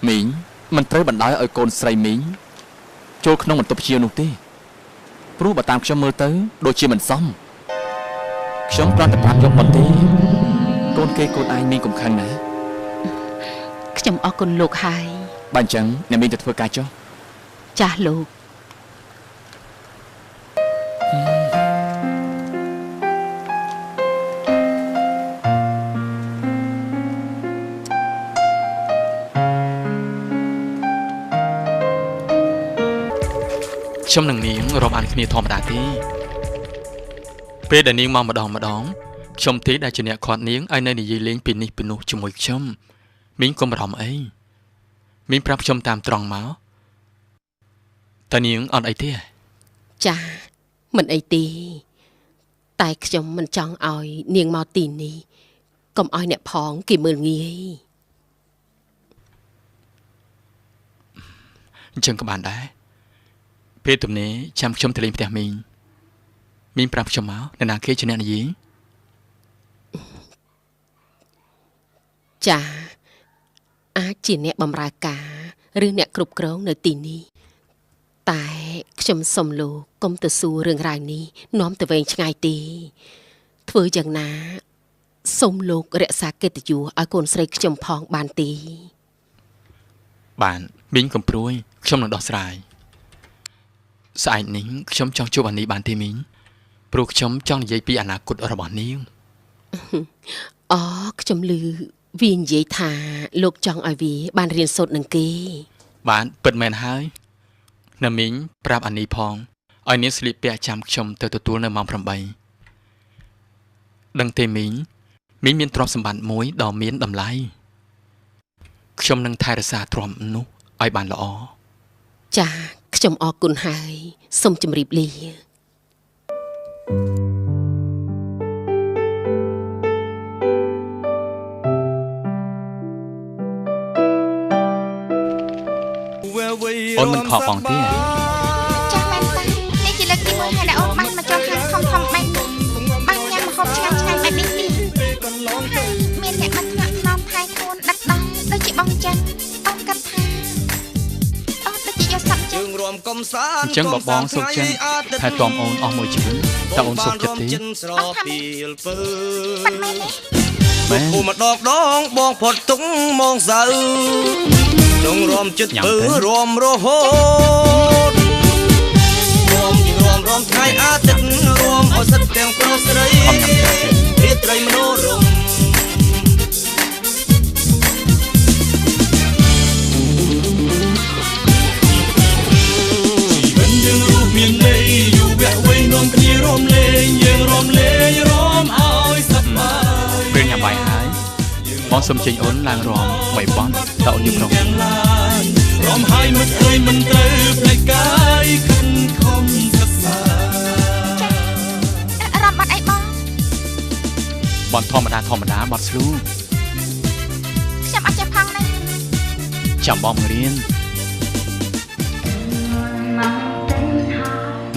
មីងមិនត្រូវបណ្ដោយឲ្យកូនស្រីមីងចូលក្នុងបន្ទប់ភ្ញៀវនោះទេព្រោះបើតាមខ្ញុំមើលទៅដូចជាមិនសមខ្ញុំគ្រាន់តែប្រាប់យកប៉ុណ្ទេកូនគេកូនឯងមីងកុំខឹងណាខ្ញុំអរគុណលោកហើយបើអញ្ចឹងអ្នកមីងទៅធ្វើការចុះចាស់លោកខ្ញុំនឹងនាងរាប់អានគ្នាធម្មតាទេពេលដែលនាងមកម្ដងម្ដងខ្ញុំទេដែលជាអ្នកខាត់នាងឲ្យនៅនិយាយលេងពីនេះពីនោះជាមួយខ្ញុំមីងកុំបារម្ភអីមីងប្រាប់ខ្ញុំតាមត្រង់មកតើនាងអត់អីទេចាមិនអីទេតែខ្ញុំមិនចង់ឲ្យនាងមកទីនេះកុំឲ្យអ្នកផងគេមើលងាយអញ្ចឹងក៏បានដែរពេលទំនេរចាំខ្ញុំទៅលេងផ្ទះមីងមីងប្រាប់ខ្ញុំមកនរណាគេជាអ្នកនិយាយចាអាចជាអ្នកបម្រើការឬអ្នកគ្រប់គ្រងនៅទីនេះតែខ្ញុំសុំលោកកុំទៅសួររឿងរ៉ាវនេះនាំទៅវែងឆ្ងាយទេធ្វើយ៉ាងណាសូមលោករក្សាកិត្តិយសឲ្យកូនស្រីខ្ញុំផងបានទេបានមីងកុំព្រួយខ្ញុំនឹងដោះស្រាយស្អែកនេះខ្ញុំចង់ជួបអានីបានទេមីងព្រោះខ្ញុំចង់និយាយពីអនាគតរបស់នាងអូខ្ញុំឮវានិយាយថាលោកចង់ឲ្យវាបានរៀនសូត្រនឹងគេបានពិតមែនហើយណាមីងប្រាប់អានីផងឲ្យនាងស្លៀកពាក់ចាំខ្ញុំទៅទទួលនៅម៉ោង8ដឹងទេមីងមីងមានទ្រព្យសម្បត្តិមួយដ៏មានតម្លៃខ្ញុំនឹងថែរក្សាទ្រព្យនោះឲ្យបានល្អចាខ្ញុំអរគុណហើយសូមជម្រាបលាអូនមិនខកបងទេចាស់មែនតានេះជាលើកទី1ហើយដែលអូនបានមកចូលហាងធំធំបែបនេះបានញ៉ាំម្ហូបឆ្ងាញ់ឆ្ងាញ់បែបនេះទៀតហើយមានអ្នកមកថ្នាក់ថ្នមថែខ្លួនដិតដល់ដូចជាបងចឹងអូនគិតថាអូនដូចជាយកសត្វចឹងអញ្ចឹងបើបងសុខចិត្តថែទាំអូនអស់មួយជីវិតតើអូនសុខចិត្តទេប៉ិនមែនទេមែនម្ដងដងបងផុតទុកមកសៅចង់រំចិត្តពើរំរហូតរំរំរំថ្ងៃអាទិត្យរំឲ្យសិតទាំងប្រុសស្រីរាត្រីមនោរមជីវិតយើងរស់មានន័យយុវវ័យនាំគ្នារំលេងយើងរំលេងរំឲ្យសប្បាយពេលញ៉ាំបាយហើយបងសុំចេញអូនឡើងរំបីបងតើអូនយល់ព្រមរំហើយមិនអើយមិនត្រូវផ្លេចកាយខិនខំសិក្សាចារំបាត់អីបងបងធម្មតាធម្មតាបាត់ស្លូខ្ញុំអត់ចេះផងណាចាំបងបង្រៀន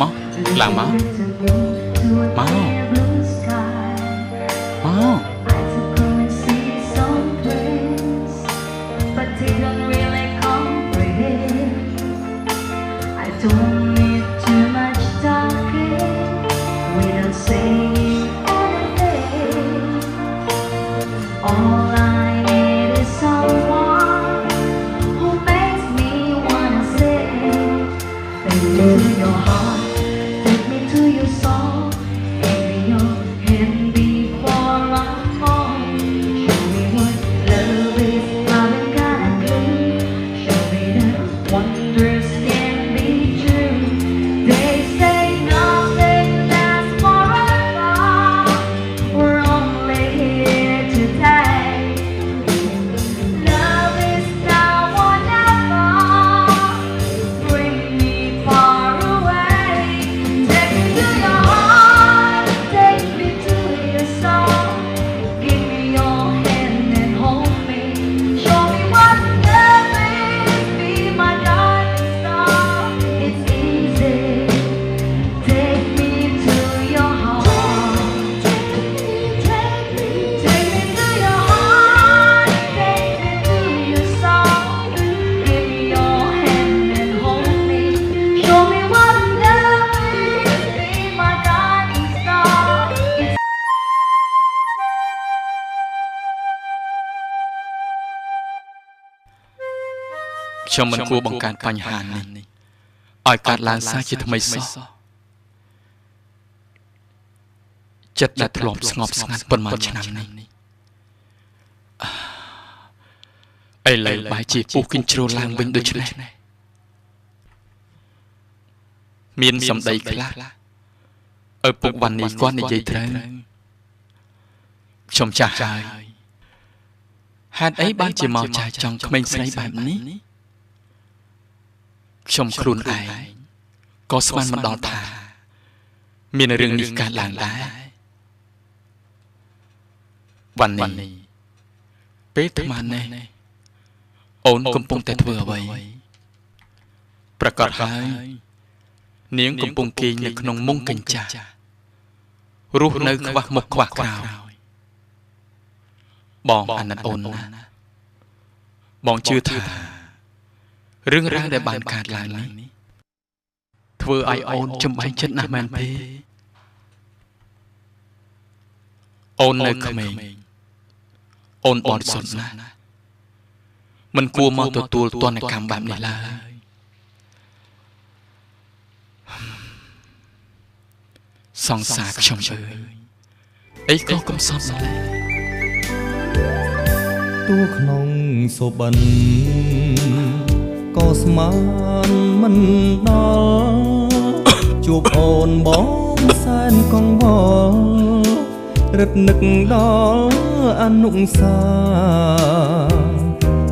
មកឡើងមកមកមក Don't need too much talking without saying anything. All I need is someone who makes me wanna sing. Take me to your heart, take me to your soul. Give me your hand before I ខ្ញុំមិនគួរបង្កើតបញ្ហានេះឲ្យកើតឡើងសារជាថ្មីសោះចិត្តដែលធ្លាប់ស្ងប់ស្ងាត់ប៉ុន្មានឆ្នាំនេះឥឡូវបែរជាពុះកញ្ជ្រោលឡើងវិញដូច្នេះមានសម្ដីខ្លះឪពុកវ៉ាន់នីគាត់និយាយត្រូវខ្ញុំចាស់ហើយហេតុអីបានជាមកចាស់ចង់ក្មេងស្រីបែបនេះខ្ញុំខ្លួនឯងក៏ស្មានមិនដល់ថាមានរឿងនេះកើតឡើងដែរវ៉ាន់នីពេលអាត្មានេះអូនកំពុងតែធ្វើអ្វីប្រកាសហើយនាងកំពុងគេងនៅក្នុងមុងកញ្ចាស់រស់នៅខ្វះមុខខ្វះក្រោយបងអាណិតអូនណាស់បងជឿថារឿងរ៉ាវដែលបានកើតឡើងនេះធ្វើឲ្យអូនចំបាញ់ចិត្តណាស់មែនទេអូននៅក្មេងអូនបរិសុទ្ធណាស់មិនគួរមកទទួលទណ្ឌកម្មបែបនេះឡើយសង្សារខ្ញុំអើយអីក៏កំសត់ម្ល៉េះតួក្នុងសុបិនក៏ស្មានមិនដល់ជួបអូនបងសែនកង្វល់រឹតនឹកដល់អនុសា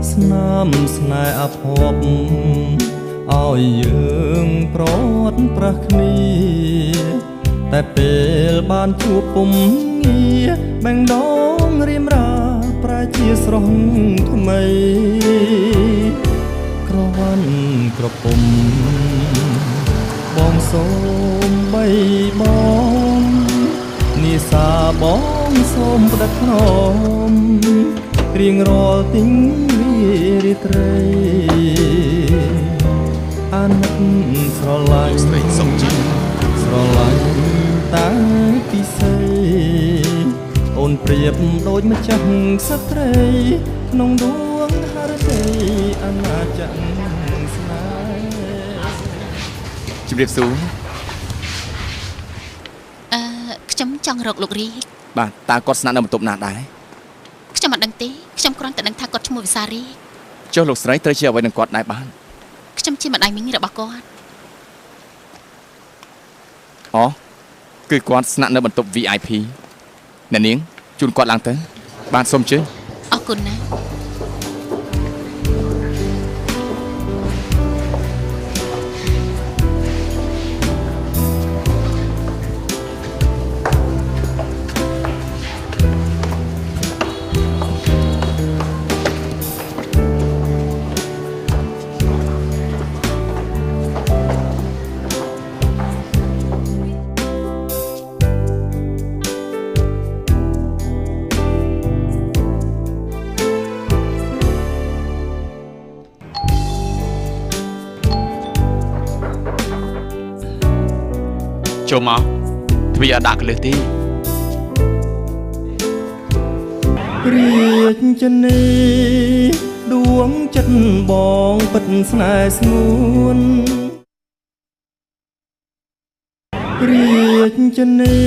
ស្នាមស្នេហ៍អភ័ព្វឲ្យយើងប្រត់ប្រាស់គ្នាតែពេលបានជួបពុំងារបែងដងរៀមរាប្រែជាស្រស់ថ្មីក្រវ៉ាន់ក្រពុំបងសូមបីបងនីសាបងសូមផ្ដិតភ្នំរៀងរាល់ទិញរាត្រីអាណិតស្រឡាញ់ស្រីសុខចិត្តស្រឡាញ់តាំងពីស័យអូនប្រៀបដូចម្ចាស់ស្ត្រីក្នុងដួងហឫទ័យអាណាចក្រស្នេហ៍ជម្រាបសួរខ្ញុំចង់រកលោករាជបាទតើគាត់ស្នាក់នៅបន្ទប់ណាដែរខ្ញុំមិនដឹងទេខ្ញុំគ្រាន់តែដឹងថាគាត់ឈ្មោះវិសារីចុះលោកស្រីត្រូវជាអ្វីនឹងគាត់ដែរបានខ្ញុំជាម្ដាយមីងរបស់គាត់អូគឺគាត់ស្នាក់នៅបន្ទប់ VIP អ្នកនាងជូនគាត់ឡើងទៅបាទសូមអញ្ជើញអរគុណណាស់ចូលមកទ្វារអត់ដាក់កលឹះទេរាជនីដួងចិត្តបងពិតស្នេហ៍ស្ងួនរាជនី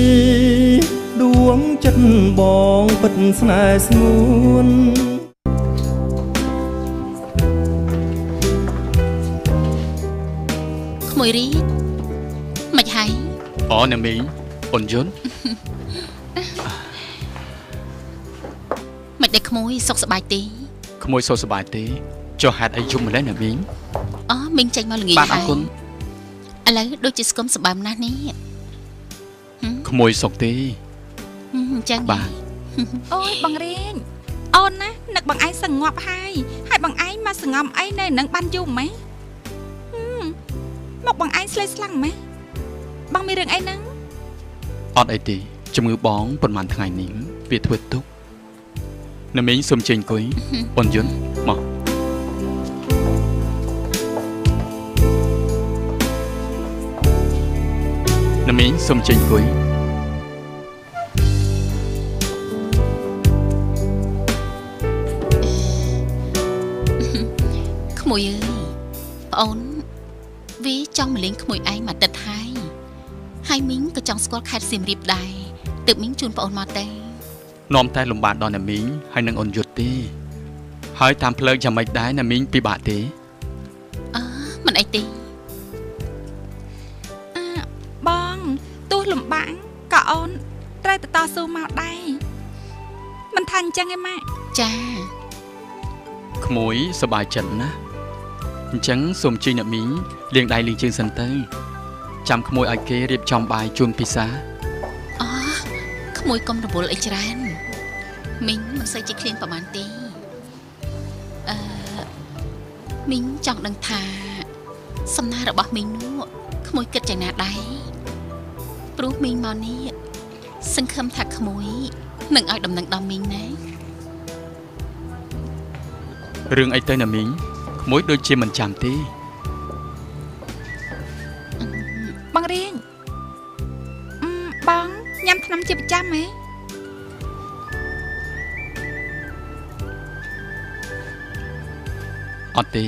ដួងចិត្តបងពិតស្នេហ៍ស្ងួនក្មួយរីមិនហើយអូអ្នកមីងអូនយន់មិនได้ក្មួយសុខសប្បាយទេក្មួយសុខសប្បាយទេចុះហេតុអីយំម្ល៉េះអ្នកមីងអូមីងចេញមកល្ងាចបាទអរគុណឥឡូវដូចជាស្គមសម្បើមណាស់នេះក្មួយសុខទេអញ្ចឹងបាទអូយបងរៀងអូនណានឹកបងឯងសងាប់ហើយហើយបងឯងមកសងំអីនៅនឹងបានយូរម៉េះមកបងឯងស្លេកស្លាំងម៉េះបងមានរឿងអីហ្នឹងអត់អីទេជំងឺបងប៉ុន្មានថ្ងៃនេះវាធ្វើទុកអ្នកមីងសូមចេញអង្គុយអូនយន់មកអ្នកមីងសូមចេញអង្គុយ ក្មួយអើយ ប្អូនវាចង់មកលេងក្មួយឯងមួយទឹកហើយហើយមីងក៏ចង់ស្គាល់ខេត្តសៀមរាបដែរទើបមីងជូនប្អូនមកទេនាំតែលំបាកដល់អ្នកមីងហើយនឹងអូនយុទ្ធទេហើយតាមផ្លូវយ៉ាងម៉េចដែរអ្នកមីងពិបាកទេអឺមិនអីទេអើបងទោះលំបាកក៏អូនត្រូវទៅតស៊ូមកដែរមិនថាអញ្ចឹងឯម៉ាក់ចាក្មួយសប្បាយចិត្តណាស់អញ្ចឹងសូមជិះអ្នកមីងលាងដៃលាងជើងសិនទៅចាំក្មួយឲ្យគេរៀបចំបាយជូនពិសាអូក្មួយកុំរវល់អីច្រើនមីងមិនសូវជាឃ្លានប្រហែលទេអឺមីងចង់ដឹងថាសំណើរបស់មីងនោះក្មួយគិតយ៉ាងណាដែរព្រោះមីងមកនេះសង្ឃឹមថាក្មួយនឹងឲ្យដំណឹងដល់មីងណារឿងអីទៅណាមីងក្មួយដូចជាមិនចាំទេបងរៀងបងញ៉ាំថ្នាំជាប្រចាំហ៎អត់ទេ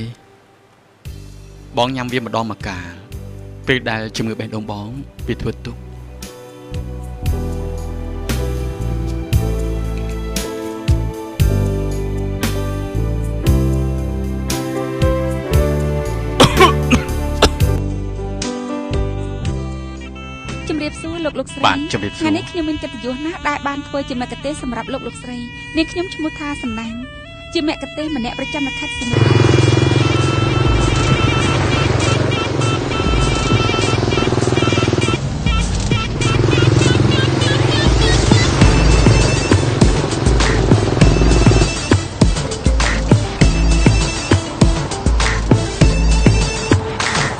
បងញ៉ាំវាម្ដងម្កាលពេលដែលជំងឺបេះដូងបងវាធ្វើទុក្ខលោកលោកស្រីថ្ងៃនេះខ្ញុំមានកិត្តិយសណាស់ដែលបានធ្វើជាមគ្គុទ្ទេសក៍សម្រាប់លោកលោកស្រីនាងខ្ញុំឈ្មោះថាសំណាងជាមគ្គុទ្ទេសកម្នាក់ប្រចាំនៅខេត្តសៀមរាប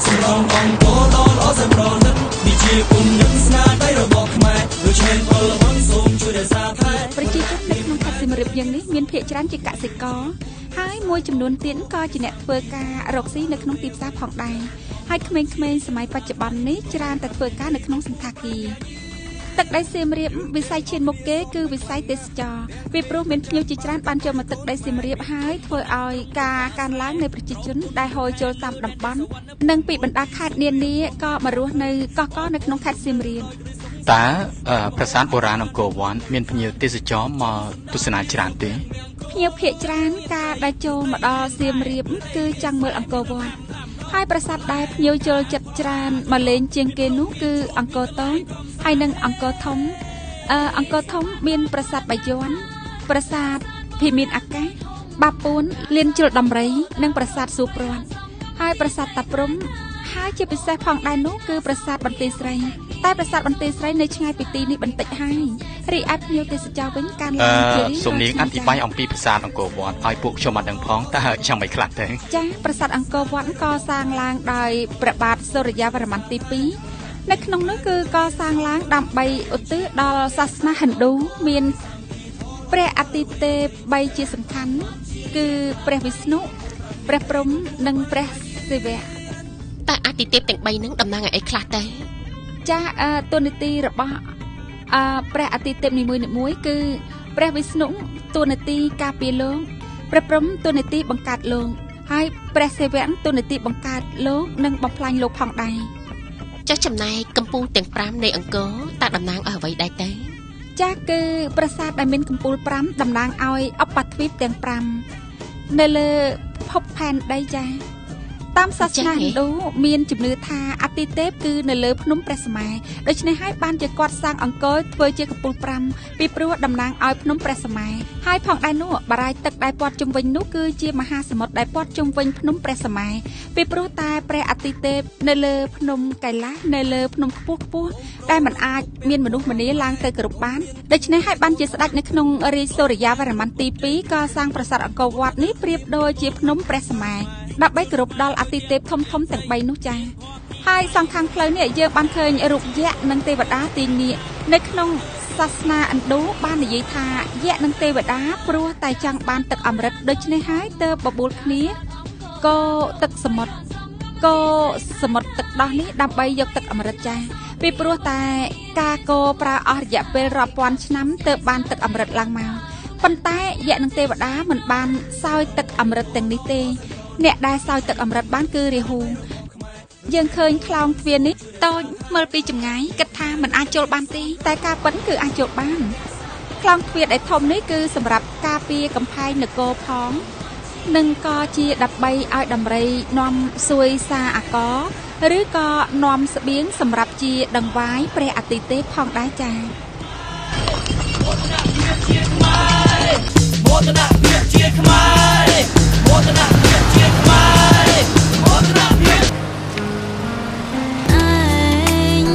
សម្រងអង្គរដ៏ល្អសែនប្រណិតនេះជាគុណនឹងស្នាដៃរបស់ខ្មែរដូច្នេះពលរដ្ឋសូមជួយរក្សាថែប្រជាជននៅក្នុងខេត្តសៀមរាបយ៉ាងនេះមានភាគច្រើនជាកសិករហើយមួយចំនួនទៀតក៏ជាអ្នកធ្វើការរកស៊ីនៅក្នុងទីផ្សារផងដែរហើយក្មេងៗសម័យបច្ចុប្បន្ននេះច្រើនតែធ្វើការនៅក្នុងសណ្ឋាគារទឹកដីសៀមរាបវិស័យឈានមុខគេគឺវិស័យទេសចរពីព្រោះមានភ្ញៀវជាច្រើនបានចូលមកទឹកដីសៀមរាបហើយធ្វើឲ្យការកើនឡើងនៃប្រជាជនដែលហូរចូលតាមតំបន់និងពីបណ្ដាខេត្តនានាក៏មករស់នៅកោះកនៅក្នុងខេត្តសៀមរាបតើប្រាសាទបុរាណអង្គរវត្តមានភ្ញៀវទេសចរមកទស្សនាច្រើនទេភ្ញៀវភាគច្រើនការដែលចូលមកដល់សៀមរាបគឺចង់មើលអង្គរវត្តហើយប្រាសាទដែលភ្ញៀវចូលចិត្តច្រើនមកលេងជាងគេនោះគឺអង្គរតូចហើយនិងអង្គរធំអង្គរធំមានប្រាសាទបាយ័នប្រាសាទភិមានអាកាសបាពួនលៀនជ្រុលដំរីនិងប្រាសាទសួព្រាត់ហើយប្រាសាទតាព្រំហើយជាពិសេសផងដែរនោះគឺប្រាសាទបន្ទាយស្រីតែប្រាសាទបន្ទាយស្រីនៅឆ្ងាយពីទីនេះបន្តិចហើយរីឯភ្ញៀវទេសចរវិញកើនឡើងជារៀងសូមនាងអធិប្បាយអំពីប្រាសាទអង្គរវត្តឲ្យពួកខ្ញុំបានដឹងផងតើយ៉ាងម៉េចខ្លះទេចា៎ប្រាសាទអង្គរវត្តកសាងឡើងដោយព្រះបាទសូរិយាវរ្ម័នទី2នៅក្នុងនោះគឺកសាងឡើងដើម្បីឧទ្ទិសដល់សាសនាហិណ្ឌូមានព្រះអាទិទេព3ជាសំខាន់គឺព្រះវិស្ណុព្រះព្រហ្មនិងព្រះសិវៈតើអាទិទេពទាំង3នឹងតំណាងឲ្យអីខ្លះទេចា៎តួនាទីរបស់ព្រះអាទិទេពនីមួយៗគឺព្រះវិស្ណុតួនាទីការពារលោកព្រះព្រហ្មតួនាទីបង្កើតលោកហើយព្រះសិវៈតួនាទីបង្កើតលោកនិងបំផ្លាញលោកផងដែរចុះចំណែកកំពូលទាំង5នៃអង្គរតើតំណាងឲ្យអ្វីដែរទេចា៎គឺប្រាសាទដែលមានកំពូល5តំណាងឲ្យអបទ្វីបទាំង5នៅលើភពផែនដីចា៎តាមសាសនាហិណ្ឌូមានជំនឿថាអតិទេពគឺនៅលើភ្នំព្រះសមាដូច្នេះហើយបានជាគាត់សាងអង្គរធ្វើជាកំពូល5ពីព្រោះតំណាងឲ្យភ្នំព្រះសមាហើយផងដែរនោះបារាយទឹកដែលព័ទ្ធជុំវិញនោះគឺជាមហាសមុទ្រដែលព័ទ្ធជុំវិញភ្នំព្រះសមាពីព្រោះតែព្រះអតិទេពនៅលើភ្នំកៃឡាសនៅលើភ្នំខ្ពស់ខ្ពស់ដែលមិនអាចមានមនុស្សម្នាឡើងទៅគោរពបានដូច្នេះហើយបានជាស្ដេចនៅក្នុងរាជសូរិយាវរ្ម័នទី2ក៏សាងប្រាសាទអង្គរវត្តនេះប្រៀបដូចជាភ្នំព្រះសមាដើម្បីគោរពដល់អតិទេពធំធំទាំង3នោះចា៎ហើយសងខាងផ្លូវនេះយើងបានឃើញរូបយក្សនិងទេវតាទីនាគនៅក្នុងសាសនាឥណ្ឌូបាននិយាយថាយក្សនិងទេវតាព្រោះតែចង់បានទឹកអម្រឹតដូច្នេះហើយទើបបបួលគ្នាក៏ទឹកសមុទ្រក៏សមុទ្រទឹកដោះនេះដើម្បីយកទឹកអម្រឹតចា៎ពីព្រោះតែការកោប្រើអស់រយៈពេលរាប់ពាន់ឆ្នាំទើបបានទឹកអម្រឹតឡើងមកប៉ុន្តែយក្សនិងទេវតាមិនបានសោយទឹកអម្រឹតទាំងនេះទេ អ្នកដែលសោយទឹកអម្រឹតបានគឺរាហូយើងឃើញខ្លោងទ្វារនេះតូចមើលពីចម្ងាយគិតថាមិនអាចចូលបានទេតែការពិតគឺអាចចូលបានខ្លោងទ្វារដែលធំនេះគឺសម្រាប់ការពារកំផែងនគរផងនិងក៏ជាដើម្បីឲ្យដំរីនាំសួយសារអាករឬក៏នាំស្បៀងសម្រាប់ជាដង្វាយព្រះអាទិទេពផងដែរចា៎មោទនភាពជាខ្មែរមោទនភាពជាខ្មែរមោទនភាពឯង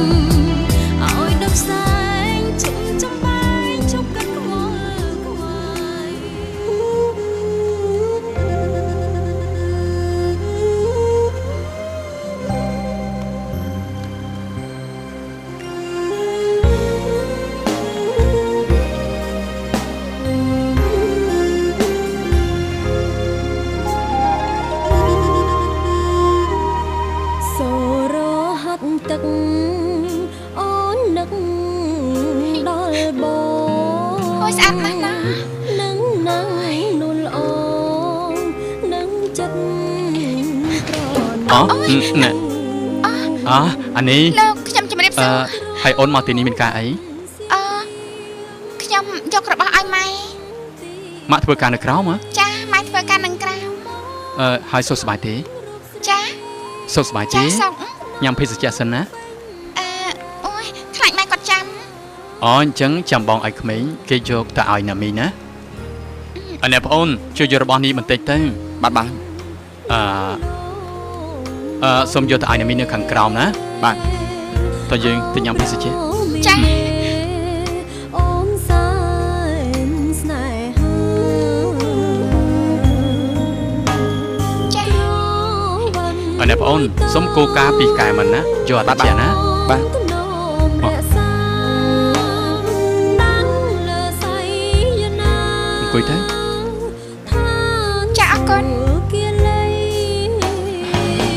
ឲ្យដុសសែងជុំចំបែងជុំកាត់ខ្វល់ខ្វាយទឹកអូននឹកដល់បងអូយស្អាតណាស់ណានឹងណាំងនួលអូននឹងចិត្តប្រណអូណែអអានេះលោកខ្ញុំជម្រាបសួរហើយអូនមកទីនេះមានការអីខ្ញុំយករបស់ឲ្យម៉ែម៉ាក់ធ្វើការនៅក្រោមហ៎ចាម៉ែធ្វើការនៅក្រោមហើយសុខសប្បាយទេចាសុខសប្បាយទេញ៉ាំភេសជ្ជៈសិនណាអូយខ្លាចម៉ែគាត់ចាំអូអញ្ចឹងចាំបងឲ្យក្មេងគេយកទៅឲ្យណាមីណាអរអ្នកប្អូនជួយយករបស់នេះបន្តិចទៅបាទបាទសូមយកទៅឲ្យណាមីនៅខាងក្រោមណាបាទតើយើងទៅញ៉ាំភេសជ្ជៈចាអូនសែនស្នេហាចាអរអ្នកប្អូនសូមគោការពីកែមិនណាយកអត់ជាណាបាទអង្គុយទៅចាអរគុណ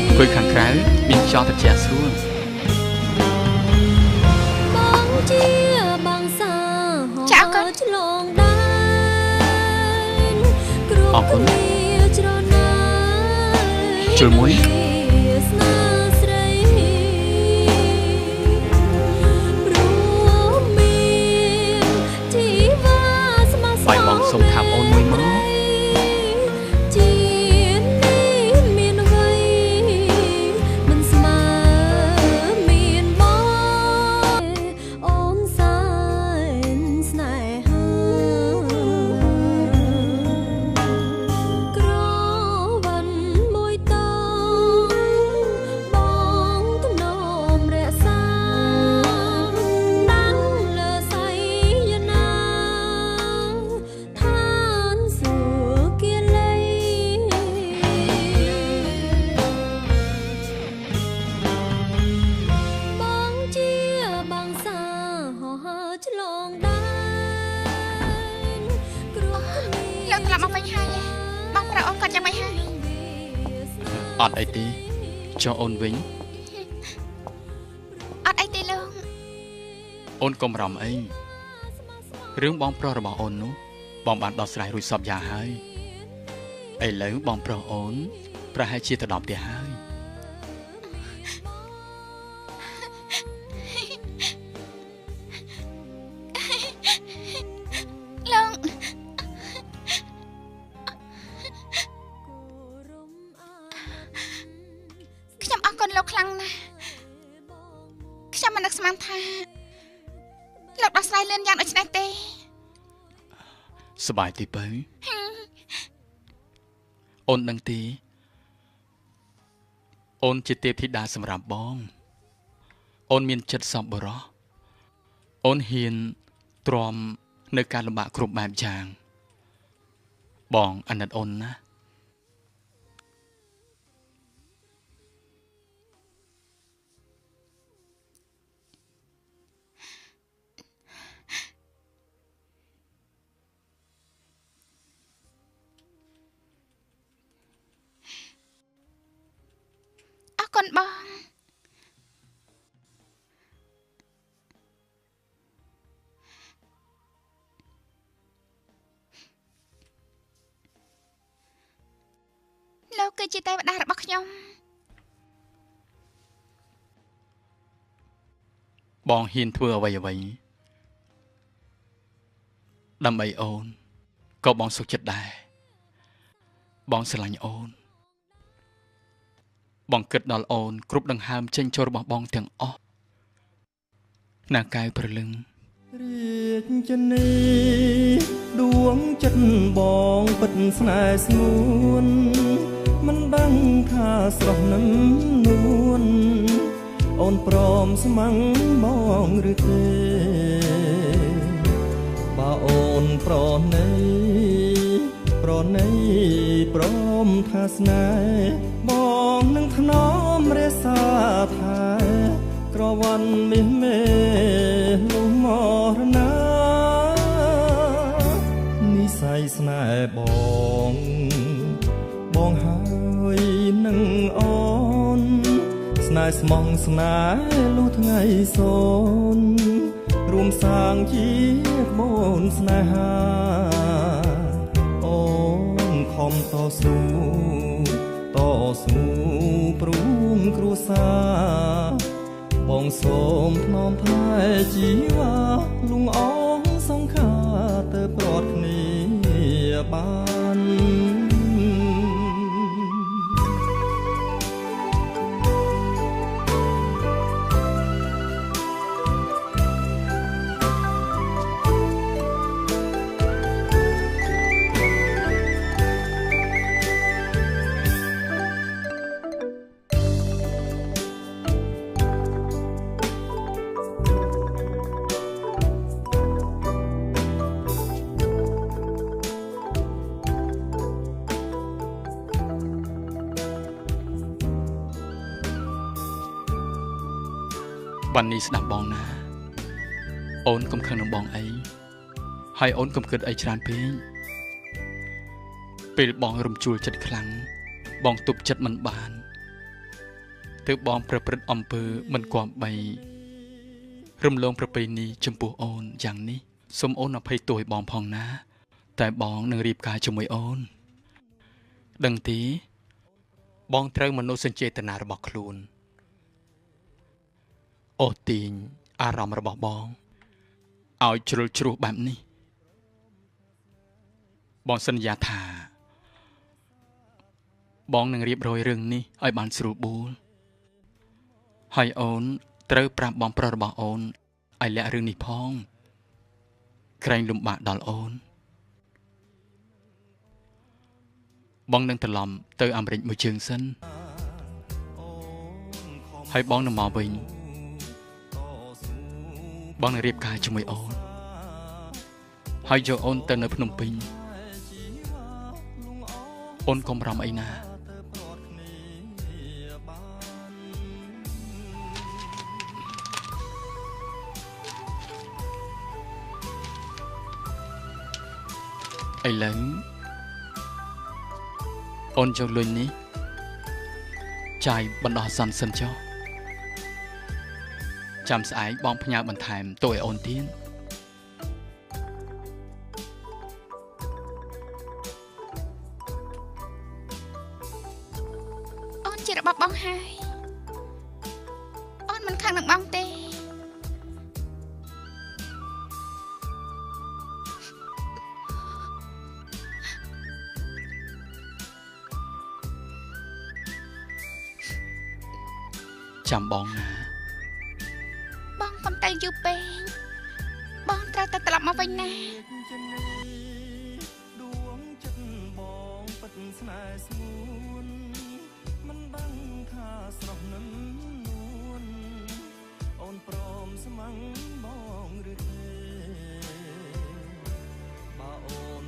អង្គុយខាងក្រៅមានខ្យល់ត្រជាក់ស្រួលបងជាបងសាចាអរគុណឆ្លងដែនអរគុណជួយមួយបាយបងសុំថាអូនមួយមកជានេះមានអ្វីមិនស្មើមានបងអូនសែនស្នេហាក្រវិនមួយតបងទំនំរក្សាតាំងលើសៃយណាលោកត្រឡប់មកវិញហើយបងប្រុសអូនគាត់យ៉ាងម៉េចហើយអត់អីទេចុះអូនវិញអត់អីទេលោកអូនកុំរំអីរឿងបងប្រុសរបស់អូននោះបងបានដោះស្រាយរួចសពយ៉ាងហើយឥឡូវបងប្រុសអូនប្រហែលជាទៅដល់ផ្ទះហើយលោកខ្ញុំអរគុណលោកខ្លាំងណាស់ខ្ញុំមិននឹកស្មានថាលោកដោះស្រាយលឿនយ៉ាងដូច្នេះទេសប្បាយទីបើអូនដឹងទេអូនជាទេពធីតាសម្រាប់បងអូនមានចិត្តសប្បុរសអូនហ៊ានទ្រាំនៅការលំបាកគ្រប់បែបយ៉ាងបងអាណិតអូនណាអរគុណបងលោក គឺជាទេវតារបស់ខ្ញុំបងហ៊ានធ្វើអ្វីអ្វីដើម្បីអូនក៏បងសុខចិត្តដែរបងស្រឡាញ់អូនបងគិតដល់អូនគ្រប់ដង្ហើមចេញចូលរបស់បងទាំងអស់ណាកែវព្រលឹងរាជនីដួងចិត្តបងពិតស្នេហ៍ស្ងួនមិនដឹងថាស្រស់នឹងនួនអូនព្រមស្ម័គ្របងឬទេបើអូនប្រណីប្រណីព្រមថាស្នេហ៍បងនឹងថ្នមរក្សាថែក្រវ៉ាន់មាសមេលុះមរណានិស័យស្នេហ៍បងបងហើយនឹងអូនស្នេហ៍ស្មងស្នេហ៍លុះថ្ងៃសូនរួមសាងជាក្បូនស្នេហាអូនខំតស៊ូតស៊ូព្រមគ្រួសារបងសូមថ្នមថែជីវ៉ាលងអងសង្ខាទៅប្រត់គ្នាបានវ៉ាន់នេះស្ដាប់បងណាអូនកុំខឹងនឹងបងអីហើយអូនកុំគិតអីច្រើនពេកពេលបងរំជួលចិត្តខ្លាំងបងទប់ចិត្តមិនបានទើបបងប្រព្រឹត្តអំពើមិនគប្បីរំលងប្រពៃណីចំពោះអូនយ៉ាងនេះសូមអូនអភ័យទោសឲ្យបងផងណាតែបងនឹងរៀបការជាមួយអូនដឹងទេបងត្រូវមនោសញ្ចេតនារបស់ខ្លួនអូសទាញអារម្មណ៍របស់បងឲ្យជ្រុលជ្រោះបែបនេះបងសន្យាថាបងនឹងរៀបរយរឿងនេះឲ្យបានស្រួលបួលហើយអូនត្រូវប្រាប់បងប្រុសរបស់អូនឲ្យលាក់រឿងនេះផងក្រែងលំបាកដល់អូនបងនឹងត្រឡប់ទៅអាមេរិកមួយជើងសិនហើយបងនឹងមកវិញបងនឹងរៀបការជាមួយអូនហើយយកអូនទៅនៅភ្នំពេញអូនកុំរំអីណាឥឡូវអូនយកលុយនេះចាយបណ្ដោះអាសន្នសិនចុះចាំស្អែកបងផ្ញើបន្ថែមទៅឲ្យអូនទៀតអូនជារបស់បងហើយអូនមិនខឹងនឹងបងទេចាំបងណាបងកុំទៅយូរពេកបងត្រូវតែត្រឡប់មកវិញណាដួងចិត្តបងពិតស្នេហ៍ស្ងួនមិនដឹងថាស្រស់នឹងនួនអូនព្រមស្ម័គ្របងឬទេបើអូន